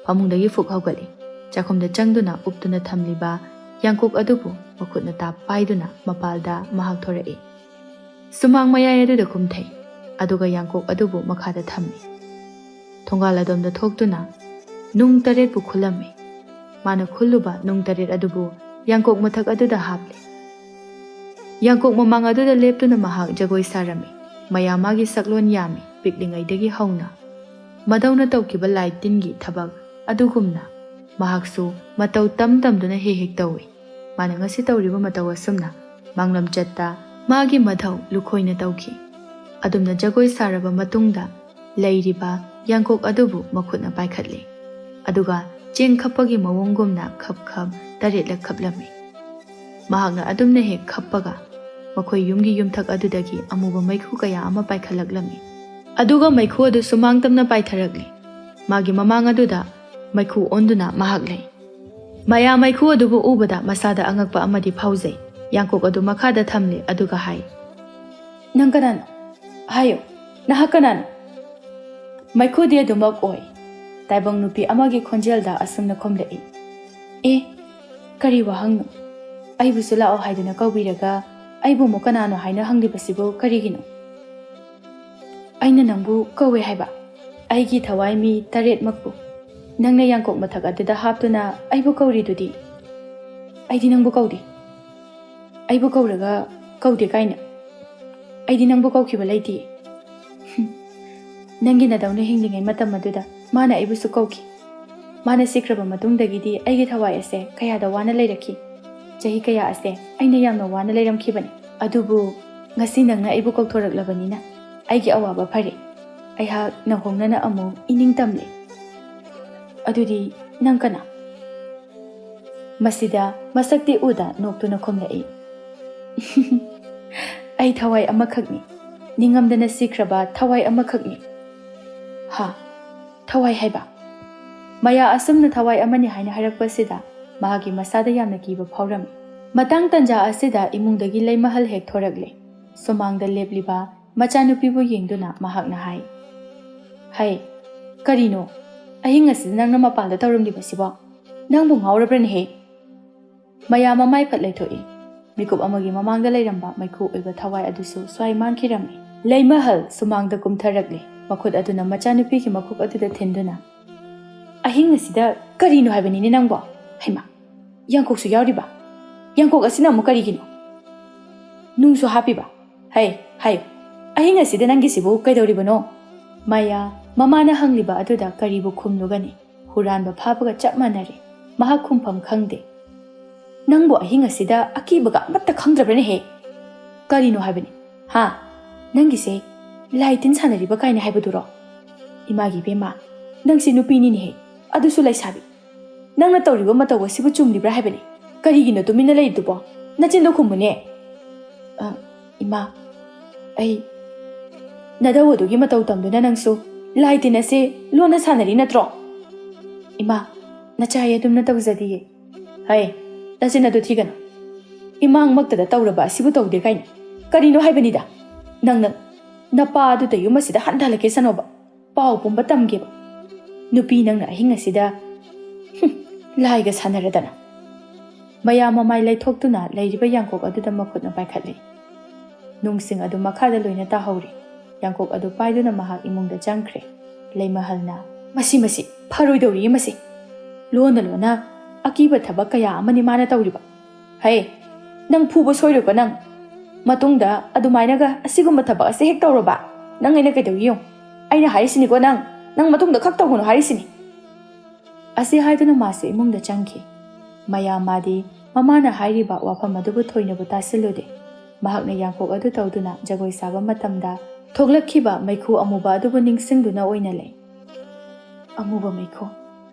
ꯐꯃꯨꯡꯗꯒꯤ ꯐꯨꯛ ꯍꯧꯒꯠꯂꯤ꯫ ꯆꯥꯛꯈꯨꯝꯗ ꯆꯪꯗꯨꯅ ꯎꯞꯇꯨꯅ ꯊꯝꯂꯤꯕ ꯌꯥꯡꯀꯣꯛ ꯑꯗꯨꯕꯨ ꯃꯈꯨꯠꯅ ꯇꯥꯞ ꯄꯥꯏꯗꯨꯅ ꯃꯄꯥꯜꯗ ꯃꯍꯥꯛ ꯊꯣꯔꯛꯏ꯫ ꯁꯨꯃꯥꯡ ꯃꯌꯥꯏ ꯑꯗꯨꯗ ꯀꯨꯝꯊꯩ, ꯑꯗꯨꯒ ꯌꯥꯡꯀꯣꯛ ꯑꯗꯨꯕꯨ ꯃꯈꯥꯗ ꯊꯝꯃꯤ꯫ ꯊꯣꯡꯒꯥꯜ ꯑꯗꯣꯝꯗ ꯊꯣꯛꯇꯨꯅ ꯅꯨꯡ ꯇꯔꯦꯠꯄꯨ ꯈꯨꯜꯂꯝꯃꯤ꯫ ꯃꯥꯅ ꯈꯨꯜꯂꯨꯕ ꯅꯨꯡ ꯇꯔꯦꯠ ꯑꯗꯨꯕꯨ ꯌꯥꯡꯀꯣꯛ ꯃꯊꯛ ꯑꯗꯨꯗ ꯍꯥꯞꯂꯤ꯫ ꯌꯥꯡꯀꯣꯛ ꯃꯃꯥꯡ ꯑꯗꯨꯗ ꯂꯦꯞꯇꯨꯅ ꯃꯍꯥꯛ ꯖꯒꯣꯏ ꯁꯥꯔꯝꯃꯤ꯫ ꯃꯌꯥ ꯃꯥꯒꯤ ꯁꯛꯂꯣꯟ ꯌꯥꯝꯃꯤ, ꯄꯤꯛꯂꯤꯉꯩꯗꯒꯤ ꯍꯧꯅ꯫ ꯃꯗꯧꯅ ꯇꯧꯈꯤꯕ ꯂꯥꯏ ꯇꯤꯟꯒꯤ ꯊꯕꯛ ꯑꯗꯨꯒꯨꯝꯅ ꯃꯍꯥꯛꯁꯨ ꯃꯇꯧ ꯇꯝ ꯇꯝꯗꯨꯅ ꯍꯦꯛ ꯍꯦꯛ ꯇꯧꯏ꯫ ꯃꯥꯅ ꯉꯁꯤ ꯇꯧꯔꯤꯕ ꯃꯇꯧ ꯑꯁꯨꯝꯅ ꯃꯥꯡꯂꯝꯆꯠꯇ ꯃꯥꯒꯤ ꯃꯊꯧ ꯂꯨꯈꯣꯏꯅ ꯇꯧꯈꯤ꯫ ꯑꯗꯨꯝꯅ ꯖꯒꯣꯏ ꯁꯥꯔꯕ ꯃꯇꯨꯡꯗ ꯂꯩꯔꯤꯕ ꯌꯥꯡꯀꯣꯛ ꯑꯗꯨꯕꯨ ꯃꯈꯨꯠꯅ ꯄꯥꯏꯈꯠꯂꯤ꯫ ꯑꯗꯨꯒ ꯆꯦꯡ ꯈꯞꯄꯒꯤ ꯃꯑꯣꯡꯒꯨꯝꯅ ꯈꯞ ꯈꯞ ꯇꯔꯦꯠꯂꯛ ꯈꯞꯂꯝꯃꯤ꯫ ꯃꯍꯥꯛꯅ ꯑꯗꯨꯝꯅ ꯍꯦꯛ ꯈꯞꯄꯒ ꯃꯈꯣꯏ ꯌꯨꯝꯒꯤ ꯌꯨꯝꯊꯛ ꯑꯗꯨꯗꯒꯤ ꯑꯃꯨꯕ ꯃꯩꯈꯨ ꯀꯌꯥ ꯑꯃ ꯄꯥꯏꯈꯠꯂꯛꯂꯝꯃꯤ꯫ ꯑꯗꯨꯒ ꯃꯩꯈꯨ ꯑꯗꯨ ꯁꯨꯃꯥꯡ ꯇꯝꯅ ꯄꯥꯏꯊꯔꯛꯂꯤ꯫ ꯃꯥꯒꯤ ꯃꯃꯥꯡ ꯑꯗꯨꯗ ꯃꯩꯈꯨ ꯑꯣꯟꯗꯨꯅ ꯃꯍꯥꯛ ꯂꯩ꯫ ꯃꯌꯥ ꯃꯩꯈꯨ ꯑꯗꯨꯕꯨ ꯎꯕꯗ ꯃꯁꯥꯗ ꯑꯉꯛꯄ ꯑꯃꯗꯤ ꯐꯥꯎꯖꯩ꯫ ꯌꯥꯡꯀꯣꯛ ꯑꯗꯨ ꯃꯈꯥꯗ ꯊꯝꯂꯦ, ꯑꯗꯨꯒ ꯍꯥꯏ, "ꯅꯪ ꯀꯅꯥꯅꯣ? ꯍꯥꯏꯌꯨ, ꯅꯍꯥꯛ ꯀꯅꯥꯅꯣ?" ꯃꯩꯈꯨꯗꯤ ꯑꯗꯨꯃꯛ ꯑꯣꯏ꯫ ꯇꯥꯏꯕꯪ ꯅꯨꯄꯤ ꯑꯃꯒꯤ ꯈꯣꯟꯖꯦꯜꯗ ꯑꯁꯨꯝꯅ ꯈꯨꯝꯂꯛꯏ, ꯑꯦ, ꯀꯔꯤ ꯋꯥꯍꯪꯅꯣ? ꯑꯩꯕꯨꯁꯨ ꯂꯥꯛꯑꯣ ꯍꯥꯏꯗꯨꯅ ꯀꯧꯕꯤꯔꯒ ꯑꯩꯕꯨ ꯑꯃꯨꯛ ꯀꯅꯥꯅꯣ ꯍꯥꯏꯅ ꯍꯪꯂꯤꯕꯁꯤꯕꯨ ꯀꯔꯤꯒꯤꯅꯣ? ꯑꯩꯅ ꯅꯪꯕꯨ ꯀꯧꯋꯦ ꯍꯥꯏꯕ꯫ ꯑꯩꯒꯤ ꯊꯋꯥꯏ ꯃꯤ ꯇꯔꯦꯠꯃꯛꯄꯨ ꯅꯪꯅ ꯌꯥꯡꯀꯣꯛ ꯃꯊꯛ ꯑꯗꯨꯗ ꯍꯥꯞꯇꯨꯅ ꯑꯩꯕꯨ ꯀꯧꯔꯤꯗꯨꯗꯤ꯫ ꯑꯩꯗꯤ ꯅꯪꯕꯨ ꯀꯧꯗꯦ꯫ ꯑꯩꯕꯨ ꯀꯧꯔꯒ ꯀꯧꯗꯦ ꯀꯥꯏꯅ꯫ ꯑꯩꯗꯤ ꯅꯪꯕꯨ ꯀꯧꯈꯤꯕ ꯂꯩꯇꯦ꯫ ꯅꯪꯒꯤ ꯅꯗꯧꯅ ꯍꯤꯡꯂꯤꯉꯩ ꯃꯇꯝ ꯑꯗꯨꯗ ꯃꯥꯅ ꯑꯩꯕꯨꯁꯨ ꯀꯧꯈꯤ꯫ ꯃꯥꯅ ꯁꯤꯈ꯭ꯔꯕ ꯃꯇꯨꯡꯗꯒꯤꯗꯤ ꯑꯩꯒꯤ ꯊꯋꯥꯏ ꯑꯁꯦ ꯀꯌꯥꯗ ꯋꯥꯅ ꯂꯩꯔꯛꯈꯤ꯫ ꯆꯍꯤ ꯀꯌꯥ ꯑꯁꯦ ꯑꯩꯅ ꯌꯥꯝꯅ ꯋꯥꯅ ꯂꯩꯔꯝꯈꯤꯕꯅꯤ꯫ ꯑꯗꯨꯕꯨ ꯉꯁꯤ ꯅꯪꯅ ꯑꯩꯕꯨ ꯀꯧꯊꯣꯔꯛꯂꯕꯅꯤꯅ ꯑꯩꯒꯤ ꯑꯋꯥꯕ ꯐꯔꯦ꯫ ꯑꯩꯍꯥꯛ ꯅꯧꯍꯧꯅꯅ ꯑꯃꯨꯛ ꯏꯅꯤꯡ ꯇꯝꯂꯦ꯫ ꯑꯗꯨꯗꯤ ꯅꯪ ꯀꯅꯥ? ꯃꯁꯤꯗ ꯃꯁꯛꯇꯤ ꯎꯗ ꯅꯣꯛꯇꯨꯅ ꯈꯨꯝꯂꯛꯏ꯫ ꯑꯩ ꯊꯋꯥꯏ ꯑꯃꯈꯛꯅꯤ꯫ ꯅꯤꯡꯉꯝꯗꯅ ꯁꯤꯈ꯭ꯔꯕ ꯊꯋꯥꯏ ꯑꯃꯈꯛꯅꯤ꯫ ꯍꯥ? ꯊꯋꯥꯏ ꯍꯥꯏꯕ? ꯃꯌꯥ ꯑꯁꯨꯝꯅ ꯊꯋꯥꯏ ꯑꯃꯅꯤ ꯍꯥꯏꯅ ꯍꯥꯏꯔꯛꯄꯁꯤꯗ ꯃꯍꯥꯛꯀꯤ ꯃꯁꯥꯗ ꯌꯥꯝꯅ ꯀꯤꯕ ꯐꯥꯎꯔꯝꯃꯤ꯫ ꯃꯇꯥꯡ ꯇꯟꯖꯥ ꯑꯁꯤꯗ ꯏꯃꯨꯡꯗꯒꯤ ꯂꯩꯃꯍꯜ ꯍꯦꯛ ꯊꯣꯔꯛꯂꯦ꯫ ꯁꯨꯃꯥꯡꯗ ꯂꯦꯞꯂꯤꯕ ꯃꯆꯥꯅꯨꯄꯤꯕꯨ ꯌꯦꯡꯗꯨꯅ ꯃꯍꯥꯛꯅ ꯍꯥꯏ, "ꯍꯩ, ꯀꯔꯤꯅꯣ? ꯑꯍꯤꯡ ꯑꯁꯤꯗ ꯅꯪꯅ ꯃꯄꯥꯟꯗ ꯇꯧꯔꯝꯂꯤꯕꯁꯤꯕꯣ? ꯅꯪꯕꯨ ꯉꯥꯎꯔꯕ꯭ꯔꯅꯦꯍꯦ?" ꯃꯌꯥ ꯃꯃꯥꯏ ꯐꯠ ꯂꯩꯊꯣꯛꯏ꯫ ꯃꯤꯀꯨꯞ ꯑꯃꯒꯤ ꯃꯃꯥꯡꯗ ꯂꯩꯔꯝꯕ ꯃꯩꯈꯨ ꯑꯣꯏꯕ ꯊꯋꯥꯏ ꯑꯗꯨꯁꯨ ꯁ꯭ꯋꯥꯏ ꯃꯥꯡꯈꯤꯔꯝꯃꯤ꯫ ꯂꯩꯃꯍꯜ ꯁꯨꯃꯥꯡꯗ ꯀꯨꯝꯊꯔꯛꯂꯦ꯫ ꯃꯈꯨꯠ ꯑꯗꯨꯅ ꯃꯆꯥꯅꯨꯄꯤꯒꯤ ꯃꯈꯣꯛ ꯑꯗꯨꯗ ꯊꯤꯟꯗꯨꯅ, "ꯑꯍꯤꯡ ꯑꯁꯤꯗ ꯀꯔꯤꯅꯣ ꯍꯥꯏꯕꯅꯤꯅꯦ ꯅꯪꯕꯣ? ꯍꯩꯃꯥ, ꯌꯥꯡꯀꯣꯛꯁꯨ ꯌꯥꯎꯔꯤꯕ? ꯌꯥꯡꯀꯣꯛ ꯑꯁꯤꯅ ꯑꯃꯨꯛ ꯀꯔꯤꯒꯤꯅꯣ? ꯅꯨꯡꯁꯨ ꯍꯥꯞꯄꯤꯕ? ꯍꯩ, ꯍꯥꯏꯌꯨ, ꯑꯍꯤꯡ ꯑꯁꯤꯗ ꯅꯪꯒꯤꯁꯤꯕꯨ ꯀꯩꯗꯧꯔꯤꯕꯅꯣ?" ꯃꯌꯥ ꯃꯃꯥꯅ ꯍꯪꯂꯤꯕ ꯑꯗꯨꯗ ꯀꯔꯤꯕꯨ ꯈꯨꯝꯂꯨꯒꯅꯤ? ꯍꯨꯔꯥꯟꯕ ꯐꯥꯕꯒ ꯆꯞ ꯃꯥꯟꯅꯔꯦ꯫ ꯃꯍꯥꯛ ꯈꯨꯝꯐꯝ ꯈꯪꯗꯦ꯫ "ꯅꯪꯕꯨ ꯑꯍꯤꯡ ꯑꯁꯤꯗ ꯑꯀꯤꯕꯒ ꯑꯃꯠꯇ ꯈꯪꯗ꯭ꯔꯕꯅꯦꯍꯦ? ꯀꯔꯤꯅꯣ ꯍꯥꯏꯕꯅꯤ? ꯍꯥ? ꯅꯪꯒꯤꯁꯦ ꯂꯥꯏ ꯇꯤꯟ ꯁꯥꯟꯅꯔꯤꯕ ꯀꯥꯏꯅ ꯍꯥꯏꯕꯗꯨꯔꯣ? ꯏꯃꯥꯒꯤ ꯏꯕꯦꯝꯃ, ꯅꯪꯁꯤ ꯅꯨꯄꯤꯅꯤꯅꯦꯍꯦ, ꯑꯗꯨꯁꯨ ꯂꯩꯁꯥꯕꯤ꯫ ꯅꯪꯅ ꯇꯧꯔꯤꯕ ꯃꯇꯧ ꯑꯁꯤꯕꯨ ꯆꯨꯝꯂꯤꯕ꯭ꯔꯥ ꯍꯥꯏꯕꯅꯤ? ꯀꯔꯤꯒꯤꯅꯣ ꯇꯨꯃꯤꯟꯅ ꯂꯩꯔꯤꯗꯨꯕꯣ? ꯅꯆꯤꯟꯗꯣ ꯈꯨꯝꯃꯨꯅꯦ꯫" "ꯑ, ꯏꯃꯥ, ꯑꯩ ꯅꯗꯧ ꯑꯗꯨꯒꯤ ꯃꯇꯧ ꯇꯝꯗꯨꯅ ꯅꯪꯁꯨ ꯂꯥꯏ ꯇꯤꯟ ꯑꯁꯦ ꯂꯣꯟꯅ ꯁꯥꯟꯅꯔꯤ ꯅꯠꯇ꯭ꯔꯣ?" "ꯏꯃꯥ, ꯅꯆꯥ ꯑꯩ ꯑꯗꯨꯝꯅ ꯇꯧꯖꯗꯤꯌꯦ꯫" "ꯍꯩ, ꯅꯆꯤꯟ ꯑꯗꯨ ꯊꯤꯒꯅꯨ꯫ ꯏꯃꯥꯡꯃꯛꯇꯗ ꯇꯧꯔꯕ ꯑꯁꯤꯕꯨ ꯇꯧꯗꯦ ꯀꯥꯏꯅ꯫ ꯀꯔꯤꯅꯣ ꯍꯥꯏꯕꯅꯤꯗ? ꯅꯪꯅ ꯅꯄꯥ ꯑꯗꯨ ꯌꯨꯝ ꯑꯁꯤꯗ ꯍꯟꯊꯍꯜꯂꯛꯀꯦ ꯁꯅꯣꯕ꯫ ꯄꯥꯎ ꯄꯨꯝꯕ ꯇꯝꯒꯦꯕ꯫ ꯅꯨꯄꯤ ꯅꯪꯅ ꯑꯍꯤꯡ ꯑꯁꯤꯗ, ꯍꯨꯝ, ꯂꯥꯏꯒ ꯁꯥꯟꯅꯔꯗꯅ꯫ ꯃꯌꯥ ꯃꯃꯥꯏ ꯂꯩꯊꯣꯛꯇꯨꯅ ꯂꯩꯔꯤꯕ ꯌꯥꯡꯀꯣꯛ ꯑꯗꯨꯗ ꯃꯈꯨꯠꯅ ꯄꯥꯏꯈꯠꯂꯤ꯫ ꯅꯨꯡꯁꯤꯡ ꯑꯗꯨ ꯃꯈꯥꯗ ꯂꯣꯏꯅ ꯇꯥꯍꯧꯔꯤ꯫ ꯌꯥꯡꯀꯣꯛ ꯑꯗꯨ ꯄꯥꯏꯗꯨꯅ ꯃꯍꯥꯛ ꯏꯃꯨꯡꯗ ꯆꯪꯈ꯭ꯔꯦ꯫ ꯂꯩꯃꯍꯜꯅ, "ꯃꯁꯤ, ꯃꯁꯤ ꯐꯔꯣꯏꯗꯧꯔꯤ ꯃꯁꯤ꯫ ꯂꯣꯟꯅ ꯂꯣꯟꯅ ꯑꯀꯤꯕ ꯊꯕꯛ ꯀꯌꯥ ꯑꯃꯅꯤ ꯃꯥꯅ ꯇꯧꯔꯤꯕ꯫ ꯍꯩ, ꯅꯪ ꯐꯨꯕ ꯁꯣꯏꯔꯣꯏꯀꯣ ꯅꯪ꯫ ꯃꯇꯨꯡꯗ ꯑꯗꯨꯃꯥꯏꯅꯒ ꯑꯁꯤꯒꯨꯝꯕ ꯊꯕꯛ ꯑꯁꯤ ꯍꯦꯛ ꯇꯧꯔꯕ, ꯅꯪ ꯑꯩꯅ ꯀꯩꯗꯧꯏ ꯌꯦꯡꯉꯨ꯫ ꯑꯩꯅ ꯍꯥꯏꯔꯤꯁꯤꯅꯤꯀꯣ ꯅꯪ, ꯅꯪ ꯃꯇꯨꯡꯗ ꯈꯛ ꯇꯧꯒꯅꯨ ꯍꯥꯏꯔꯤꯁꯤꯅꯤ꯫" ꯑꯁꯤ ꯍꯥꯏꯗꯨꯅ ꯃꯥꯁꯦ ꯏꯃꯨꯡꯗ ꯆꯪꯈꯤ꯫ ꯃꯌꯥ ꯃꯥꯗꯤ ꯃꯃꯥꯅ ꯍꯥꯏꯔꯤꯕ ꯋꯥꯐꯝ ꯑꯗꯨꯕꯨ ꯊꯣꯏꯅꯕꯨ ꯇꯥꯁꯤꯜꯂꯨꯗꯦ꯫ ꯃꯍꯥꯛꯅ ꯌꯥꯡꯀꯣꯛ ꯑꯗꯨ ꯇꯧꯗꯨꯅ ꯖꯒꯣꯏ ꯁꯥꯕ ꯃꯇꯝꯗ ꯊꯣꯛꯂꯛꯈꯤꯕ ꯃꯩꯈꯨ ꯑꯃꯨꯕ ꯑꯗꯨꯕꯨ ꯅꯤꯡꯁꯤꯡꯗꯨꯅ ꯑꯣꯏꯅ ꯂꯩ꯫ ꯑꯃꯨꯕ ꯃꯩꯈꯨ,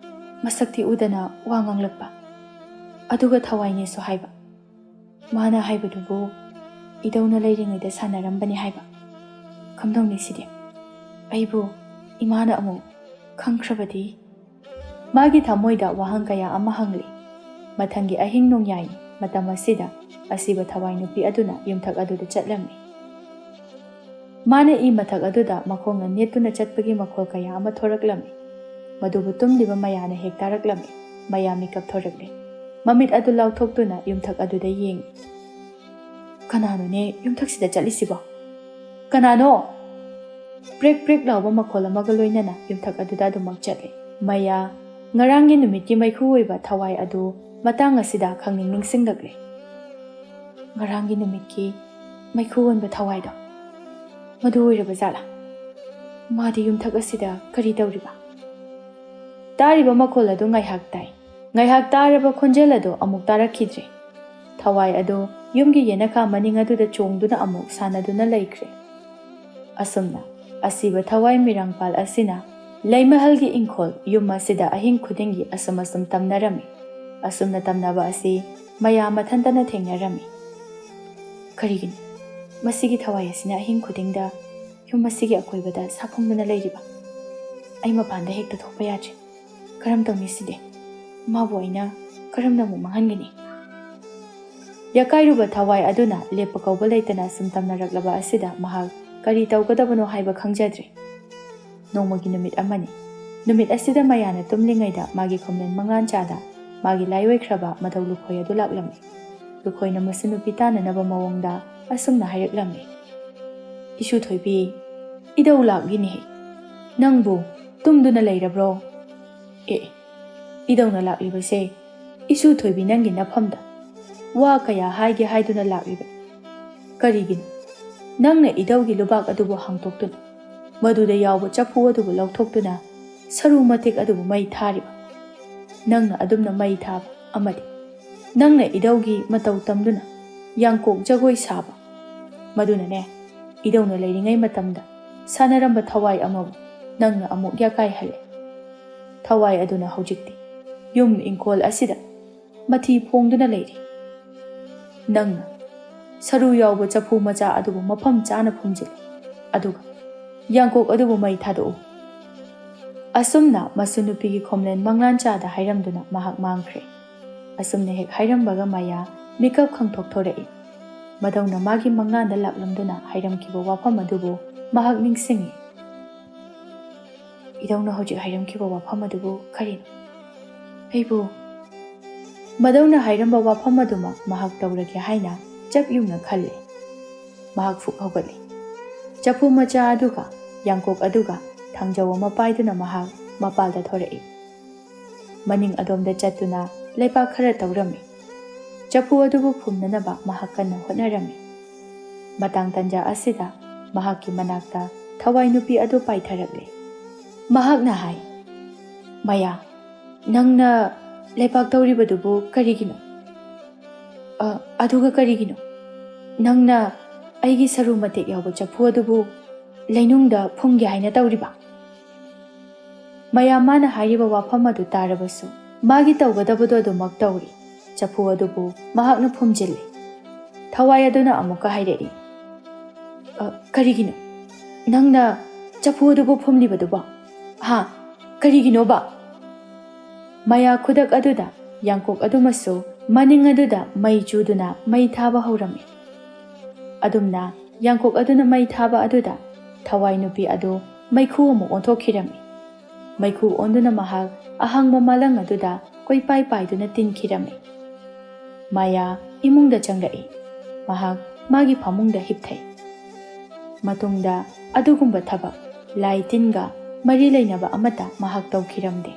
ꯃꯁꯛꯇꯤ ꯎꯗꯅ ꯋꯥ ꯉꯥꯡꯂꯛꯄ, ꯑꯗꯨꯒ ꯊꯋꯥꯏꯅꯦꯁꯨ ꯍꯥꯏꯕ꯫ ꯃꯥꯅ ꯍꯥꯏꯕꯗꯨꯕꯨ ꯏꯗꯧꯅ ꯂꯩꯔꯤꯉꯩꯗ ꯁꯥꯟꯅꯔꯝꯕꯅꯤ ꯍꯥꯏꯕ꯫ ꯀꯝꯗꯧꯅꯤ ꯁꯤꯗꯤ? ꯑꯩꯕꯨ ꯏꯃꯥꯅ ꯑꯃꯨꯛ ꯈꯪꯈ꯭ꯔꯕꯗꯤ? ꯃꯥꯒꯤ ꯊꯃꯣꯏꯗ ꯋꯥꯍꯪ ꯀꯌꯥ ꯑꯃ ꯍꯪꯂꯤ꯫ ꯃꯊꯪꯒꯤ ꯑꯍꯤꯡ ꯅꯣꯡꯌꯥꯏꯅꯤ꯫ ꯃꯇꯝ ꯑꯁꯤꯗ ꯑꯁꯤꯕ ꯊꯋꯥꯏ ꯅꯨꯄꯤ ꯑꯗꯨꯅ ꯌꯨꯝꯊꯛ ꯑꯗꯨꯗ ꯆꯠꯂꯝꯃꯤ꯫ ꯃꯥꯅ ꯏ ꯃꯊꯛ ꯑꯗꯨꯗ ꯃꯈꯣꯡꯅ ꯅꯦꯠꯇꯨꯅ ꯆꯠꯄꯒꯤ ꯃꯈꯣꯜ ꯀꯌꯥ ꯑꯃ ꯊꯣꯔꯛꯂꯝꯃꯤ꯫ ꯃꯗꯨꯕꯨ ꯇꯨꯝꯂꯤꯕ ꯃꯌꯥꯅ ꯍꯦꯛ ꯇꯥꯔꯛꯂꯝꯃꯤ꯫ ꯃꯌꯥ ꯃꯤꯀꯞ ꯊꯣꯔꯛꯂꯦ꯫ ꯃꯃꯤꯠ ꯑꯗꯨ ꯂꯥꯎꯊꯣꯛꯇꯨꯅ ꯌꯨꯝꯊꯛ ꯑꯗꯨꯗ ꯌꯦꯡꯉꯤ꯫ "ꯀꯅꯥꯅꯣꯅꯦ ꯌꯨꯝꯊꯛꯁꯤꯗ ꯆꯠꯂꯤꯁꯤꯕꯣ? ꯀꯅꯥꯅꯣ?" ꯄ꯭ꯔꯦꯛ ꯄ꯭ꯔꯦꯛ ꯂꯥꯎꯕ ꯃꯈꯣꯜ ꯑꯃꯒ ꯂꯣꯏꯅꯅ ꯌꯨꯝꯊꯛ ꯑꯗꯨꯗ ꯑꯗꯨꯃꯛ ꯆꯠꯂꯤ꯫ ꯃꯌꯥ, ꯉꯔꯥꯡꯒꯤ ꯅꯨꯃꯤꯠꯀꯤ ꯃꯩꯈꯨ ꯑꯣꯏꯕ ꯊꯋꯥꯏ ꯑꯗꯨ ꯃꯇꯥꯡ ꯑꯁꯤꯗ ꯈꯪꯅꯤꯡ ꯅꯤꯡꯁꯤꯡꯂꯛꯂꯦ꯫ ꯉꯔꯥꯡꯒꯤ ꯅꯨꯃꯤꯠꯀꯤ ꯃꯩꯈꯨ ꯑꯣꯟꯕ ꯊꯋꯥꯏꯗꯣ ꯃꯗꯨ ꯑꯣꯏꯔꯕ ꯖꯥꯠꯂꯥ? ꯃꯥꯗꯤ ꯌꯨꯝꯊꯛ ꯑꯁꯤꯗ ꯀꯔꯤ ꯇꯧꯔꯤꯕ? ꯇꯥꯔꯤꯕ ꯃꯈꯣꯜ ꯑꯗꯨ ꯉꯥꯏꯍꯥꯛ ꯇꯥꯏ꯫ ꯉꯥꯏꯍꯥꯛ ꯇꯥꯔꯕ ꯈꯣꯟꯖꯦꯜ ꯑꯗꯨ ꯑꯃꯨꯛ ꯇꯥꯔꯛꯈꯤꯗ꯭ꯔꯦ꯫ ꯊꯋꯥꯏ ꯑꯗꯨ ꯌꯨꯝꯒꯤ ꯌꯦꯅꯈꯥ ꯃꯅꯤꯡ ꯑꯗꯨꯗ ꯆꯣꯡꯗꯨꯅ ꯑꯃꯨꯛ ꯁꯥꯟꯅꯗꯨꯅ ꯂꯩꯈ꯭ꯔꯦ꯫ ꯑꯁꯨꯝꯅ ꯑꯁꯤꯕ ꯊꯋꯥꯏ ꯃꯤꯔꯥꯡꯄꯥꯜ ꯑꯁꯤꯅ ꯂꯩꯃꯍꯜꯒꯤ ꯏꯪꯈꯣꯜ ꯌꯨꯝ ꯑꯁꯤꯗ ꯑꯍꯤꯡ ꯈꯨꯗꯤꯡꯒꯤ ꯑꯁꯨꯝ ꯑꯁꯨꯝ ꯇꯝꯅꯔꯝꯃꯤ꯫ ꯑꯁꯨꯝꯅ ꯇꯝꯅꯕ ꯑꯁꯤ ꯃꯌꯥ ꯃꯊꯟꯇꯅ ꯊꯦꯡꯅꯔꯝꯃꯤ꯫ "ꯀꯔꯤꯒꯤꯅꯣ ꯃꯁꯤꯒꯤ ꯊꯋꯥꯏ ꯑꯁꯤꯅ ꯑꯍꯤꯡ ꯈꯨꯗꯤꯡꯗ ꯌꯨꯝ ꯑꯁꯤꯒꯤ ꯑꯀꯣꯏꯕꯗ ꯁꯥꯐꯣꯡꯗꯨꯅ ꯂꯩꯔꯤꯕ? ꯑꯩ ꯃꯄꯥꯟꯗ ꯍꯦꯛꯇ ꯊꯣꯛꯄ ꯌꯥꯗ꯭ꯔꯦ꯫ ꯀꯔꯝ ꯇꯧꯅꯤ ꯁꯤꯗꯤ? ꯃꯥꯕꯨ ꯑꯩꯅ ꯀꯔꯝꯅ ꯑꯃꯨꯛ ꯃꯥꯡꯍꯟꯒꯅꯤ?" ꯌꯥꯀꯥꯏꯔꯨꯕ ꯊꯋꯥꯏ ꯑꯗꯨꯅ ꯂꯦꯞꯄ ꯀꯧꯕ ꯂꯩꯇꯅ ꯁꯨꯝ ꯇꯝꯅꯔꯛꯂꯕ ꯑꯁꯤꯗ ꯃꯍꯥꯛ ꯀꯔꯤ ꯇꯧꯒꯗꯕꯅꯣ ꯍꯥꯏꯕ ꯈꯪꯖꯗ꯭ꯔꯦ꯫ ꯅꯣꯡꯃꯒꯤ ꯅꯨꯃꯤꯠ ꯑꯃꯅꯤ꯫ ꯅꯨꯃꯤꯠ ꯑꯁꯤꯗ ꯃꯌꯥꯅ ꯇꯨꯝꯂꯤꯉꯩꯗ ꯃꯥꯒꯤ ꯈꯣꯝꯂꯦꯟ ꯃꯉꯥꯟꯆꯥꯗ ꯃꯥꯒꯤ ꯂꯥꯏ ꯑꯣꯏꯈ꯭ꯔꯕ ꯃꯙꯧ ꯂꯨꯈꯣꯏ ꯑꯗꯨ ꯂꯥꯛꯂꯝꯃꯤ꯫ ꯂꯨꯈꯣꯏꯅ ꯃꯁꯨ ꯅꯨꯄꯤ ꯇꯥꯟꯅꯅꯕ ꯃꯑꯣꯡꯗ ꯑꯁꯨꯝꯅ ꯍꯥꯏꯔꯛꯂꯝꯃꯤ, "ꯏꯁꯨ ꯊꯣꯏꯕꯤ, ꯏꯙꯧ ꯂꯥꯛꯂꯤꯅꯦꯍꯦ꯫ ꯅꯪꯕꯨ ꯇꯨꯝꯗꯨꯅ ꯂꯩꯔꯕ꯭ꯔꯣ?" "ꯑꯦ, ꯏꯙꯧꯅ ꯂꯥꯛꯂꯤꯕꯁꯦ ꯏꯁꯨ ꯊꯣꯏꯕꯤ ꯅꯪꯒꯤ ꯅꯐꯝꯗ ꯋꯥ ꯀꯌꯥ ꯍꯥꯏꯒꯦ ꯍꯥꯏꯗꯨꯅ ꯂꯥꯛꯂꯤꯕ꯫ ꯀꯔꯤꯒꯤꯅꯣ? ꯅꯪꯅ ꯏꯙꯧꯒꯤ ꯂꯨꯕꯥꯛ ꯑꯗꯨꯕꯨ ꯍꯥꯡꯗꯣꯛꯇꯨꯅ ꯃꯗꯨꯗ ꯌꯥꯎꯕ ꯆꯐꯨ ꯑꯗꯨꯕꯨ ꯂꯧꯊꯣꯛꯇꯨꯅ ꯁꯔꯨ ꯃꯇꯦꯛ ꯑꯗꯨꯕꯨ ꯃꯩ ꯊꯥꯔꯤꯕ꯫ ꯅꯪꯅ ꯑꯗꯨꯝꯅ ꯃꯩ ꯊꯥꯕ ꯑꯃꯗꯤ ꯅꯪꯅ ꯏꯙꯧꯒꯤ ꯃꯇꯧ ꯇꯝꯗꯨꯅ ꯌꯥꯡꯀꯣꯛ ꯖꯒꯣꯏ ꯁꯥꯕ꯫ ꯃꯗꯨꯅꯅꯦ, ꯏꯙꯧꯅ ꯂꯩꯔꯤꯉꯩ ꯃꯇꯝꯗ ꯁꯥꯟꯅꯔꯝꯕ ꯊꯋꯥꯏ ꯑꯃꯕꯨ ꯅꯪꯅ ꯑꯃꯨꯛ ꯌꯥꯀꯥꯏꯍꯜꯂꯦ꯫ ꯊꯋꯥꯏ ꯑꯗꯨꯅ ꯍꯧꯖꯤꯛꯇꯤ ꯌꯨꯝ ꯏꯪꯈꯣꯜ ꯑꯁꯤꯗ ꯃꯊꯤ ꯐꯣꯡꯗꯨꯅ ꯂꯩꯔꯤ꯫ ꯅꯪꯅ ꯁꯔꯨ ꯌꯥꯎꯕ ꯆꯐꯨ ꯃꯆꯥ ꯑꯗꯨꯕꯨ ꯃꯐꯝ ꯆꯥꯅ ꯐꯨꯝꯖꯤꯜꯂꯨ, ꯑꯗꯨꯒ ꯌꯥꯡꯀꯣꯛ ꯑꯗꯨꯕꯨ ꯃꯩ ꯊꯥꯗꯣꯛꯎ꯫" ꯑꯁꯨꯝꯅ ꯃꯁꯨ ꯅꯨꯄꯤꯒꯤ ꯈꯣꯝꯂꯦꯟ ꯃꯪꯂꯥꯟ ꯆꯥꯗ ꯍꯥꯏꯔꯝꯗꯨꯅ ꯃꯍꯥꯛ ꯃꯥꯡꯈ꯭ꯔꯦ꯫ ꯑꯁꯨꯝꯅ ꯍꯦꯛ ꯍꯥꯏꯔꯝꯕꯒ ꯃꯌꯥ ꯃꯤꯀꯞ ꯈꯪꯊꯣꯛ ꯊꯣꯔꯛꯏ꯫ ꯃꯙꯧꯅ ꯃꯥꯒꯤ ꯃꯪꯂꯥꯟꯗ ꯂꯥꯛꯂꯝꯗꯨꯅ ꯍꯥꯏꯔꯝꯈꯤꯕ ꯋꯥꯐꯝ ꯑꯗꯨꯕꯨ ꯃꯍꯥꯛ ꯅꯤꯡꯁꯤꯡꯉꯤ꯫ "ꯏꯙꯧꯅ ꯍꯧꯖꯤꯛ ꯍꯥꯏꯔꯝꯈꯤꯕ ꯋꯥꯐꯝ ꯑꯗꯨꯕꯨ ꯀꯔꯤꯅꯣ? ꯑꯩꯕꯨ ꯃꯙꯧꯅ ꯍꯥꯏꯔꯝꯕ ꯋꯥꯐꯝ ꯑꯗꯨꯃꯛ ꯃꯍꯥꯛ ꯇꯧꯔꯒꯦ ꯍꯥꯏꯅ ꯆꯞ ꯌꯨꯡꯅ ꯈꯜꯂꯦ꯫" ꯃꯍꯥꯛ ꯐꯨꯛ ꯍꯧꯒꯠꯂꯤ꯫ ꯆꯐꯨ ꯃꯆꯥ ꯑꯗꯨꯒ ꯌꯥꯡꯀꯣꯛ ꯑꯗꯨꯒ ꯊꯥꯡꯖꯧ ꯑꯃ ꯄꯥꯏꯗꯨꯅ ꯃꯍꯥꯛ ꯃꯄꯥꯜꯗ ꯊꯣꯔꯛꯏ꯫ ꯃꯅꯤꯡ ꯑꯗꯣꯝꯗ ꯆꯠꯇꯨꯅ ꯂꯩꯕꯥꯛ ꯈꯔ ꯇꯧꯔꯝꯃꯤ꯫ ꯆꯐꯨ ꯑꯗꯨꯕꯨ ꯐꯨꯝꯅꯅꯕ ꯃꯍꯥꯛ ꯀꯟꯅ ꯍꯣꯠꯅꯔꯝꯃꯤ꯫ ꯃꯇꯥꯡ ꯇꯟꯖꯥ ꯑꯁꯤꯗ ꯃꯍꯥꯛꯀꯤ ꯃꯅꯥꯛꯇ ꯊꯋꯥꯏ ꯅꯨꯄꯤ ꯑꯗꯨ ꯄꯥꯏꯊꯔꯛꯂꯦ꯫ ꯃꯍꯥꯛꯅ ꯍꯥꯏ, "ꯃꯌꯥ, ꯅꯪꯅ ꯂꯩꯕꯥꯛ ꯇꯧꯔꯤꯕꯗꯨꯕꯨ ꯀꯔꯤꯒꯤꯅꯣ? ꯑ, ꯑꯗꯨꯒ ꯀꯔꯤꯒꯤꯅꯣ ꯅꯪꯅ ꯑꯩꯒꯤ ꯁꯔꯨ ꯃꯇꯦꯛ ꯌꯥꯎꯕ ꯆꯐꯨ ꯑꯗꯨꯕꯨ ꯂꯩꯅꯨꯡꯗ ꯐꯨꯝꯒꯦ ꯍꯥꯏꯅ ꯇꯧꯔꯤꯕ?" ꯃꯌꯥꯝ ꯃꯥꯅ ꯍꯥꯏꯔꯤꯕ ꯋꯥꯐꯝ ꯑꯗꯨ ꯇꯥꯔꯕꯁꯨ ꯃꯥꯒꯤ ꯇꯧꯒꯗꯕꯗꯨ ꯑꯗꯨꯃꯛ ꯇꯧꯔꯤ꯫ ꯆꯐꯨ ꯑꯗꯨꯕꯨ ꯃꯍꯥꯛꯅ ꯐꯨꯝꯖꯤꯜꯂꯤ꯫ ꯊꯋꯥꯏ ꯑꯗꯨꯅ ꯑꯃꯨꯛꯀ ꯍꯥꯏꯔꯛꯏ, "ꯑ, ꯀꯔꯤꯒꯤꯅꯣ ꯅꯪꯅ ꯆꯐꯨ ꯑꯗꯨꯕꯨ ꯐꯨꯝꯂꯤꯕꯗꯨꯕꯣ? ꯍꯥ? ꯀꯔꯤꯒꯤꯅꯣꯕ?" ꯃꯌꯥ ꯈꯨꯗꯛ ꯑꯗꯨꯗ ꯌꯥꯡꯀꯣꯛ ꯑꯗꯨꯃꯁꯨ ꯃꯅꯤꯡ ꯑꯗꯨꯗ ꯃꯩ ꯆꯨꯗꯨꯅ ꯃꯩ ꯊꯥꯕ ꯍꯧꯔꯝꯃꯤ꯫ ꯑꯗꯨꯝꯅ ꯌꯥꯡꯀꯣꯛ ꯑꯗꯨꯅ ꯃꯩ ꯊꯥꯕ ꯑꯗꯨꯗ ꯊꯋꯥꯏ ꯅꯨꯄꯤ ꯑꯗꯨ ꯃꯩꯈꯨ ꯑꯃ ꯑꯣꯟꯊꯣꯛꯈꯤꯔꯝꯃꯤ꯫ ꯃꯩꯈꯨ ꯑꯣꯟꯗꯨꯅ ꯃꯍꯥꯛ ꯑꯍꯥꯡꯕ ꯃꯥꯂꯪ ꯑꯗꯨꯗ ꯀꯣꯏꯄꯥꯏ ꯄꯥꯏꯗꯨꯅ ꯇꯤꯟꯈꯤꯔꯝꯃꯤ꯫ ꯃꯥꯌꯥ ꯏꯃꯨꯡꯗ ꯆꯪꯂꯛꯏ꯫ ꯃꯍꯥꯛ ꯃꯥꯒꯤ ꯐꯃꯨꯡꯗ ꯍꯤꯞꯊꯩ꯫ ꯃꯇꯨꯡꯗ ꯑꯗꯨꯒꯨꯝꯕ ꯊꯕꯛ ꯂꯥꯏ ꯇꯤꯟꯒ ꯃꯔꯤ ꯂꯩꯅꯕ ꯑꯃꯠꯇ ꯃꯍꯥꯛ ꯇꯧꯈꯤꯔꯝꯗꯦ꯫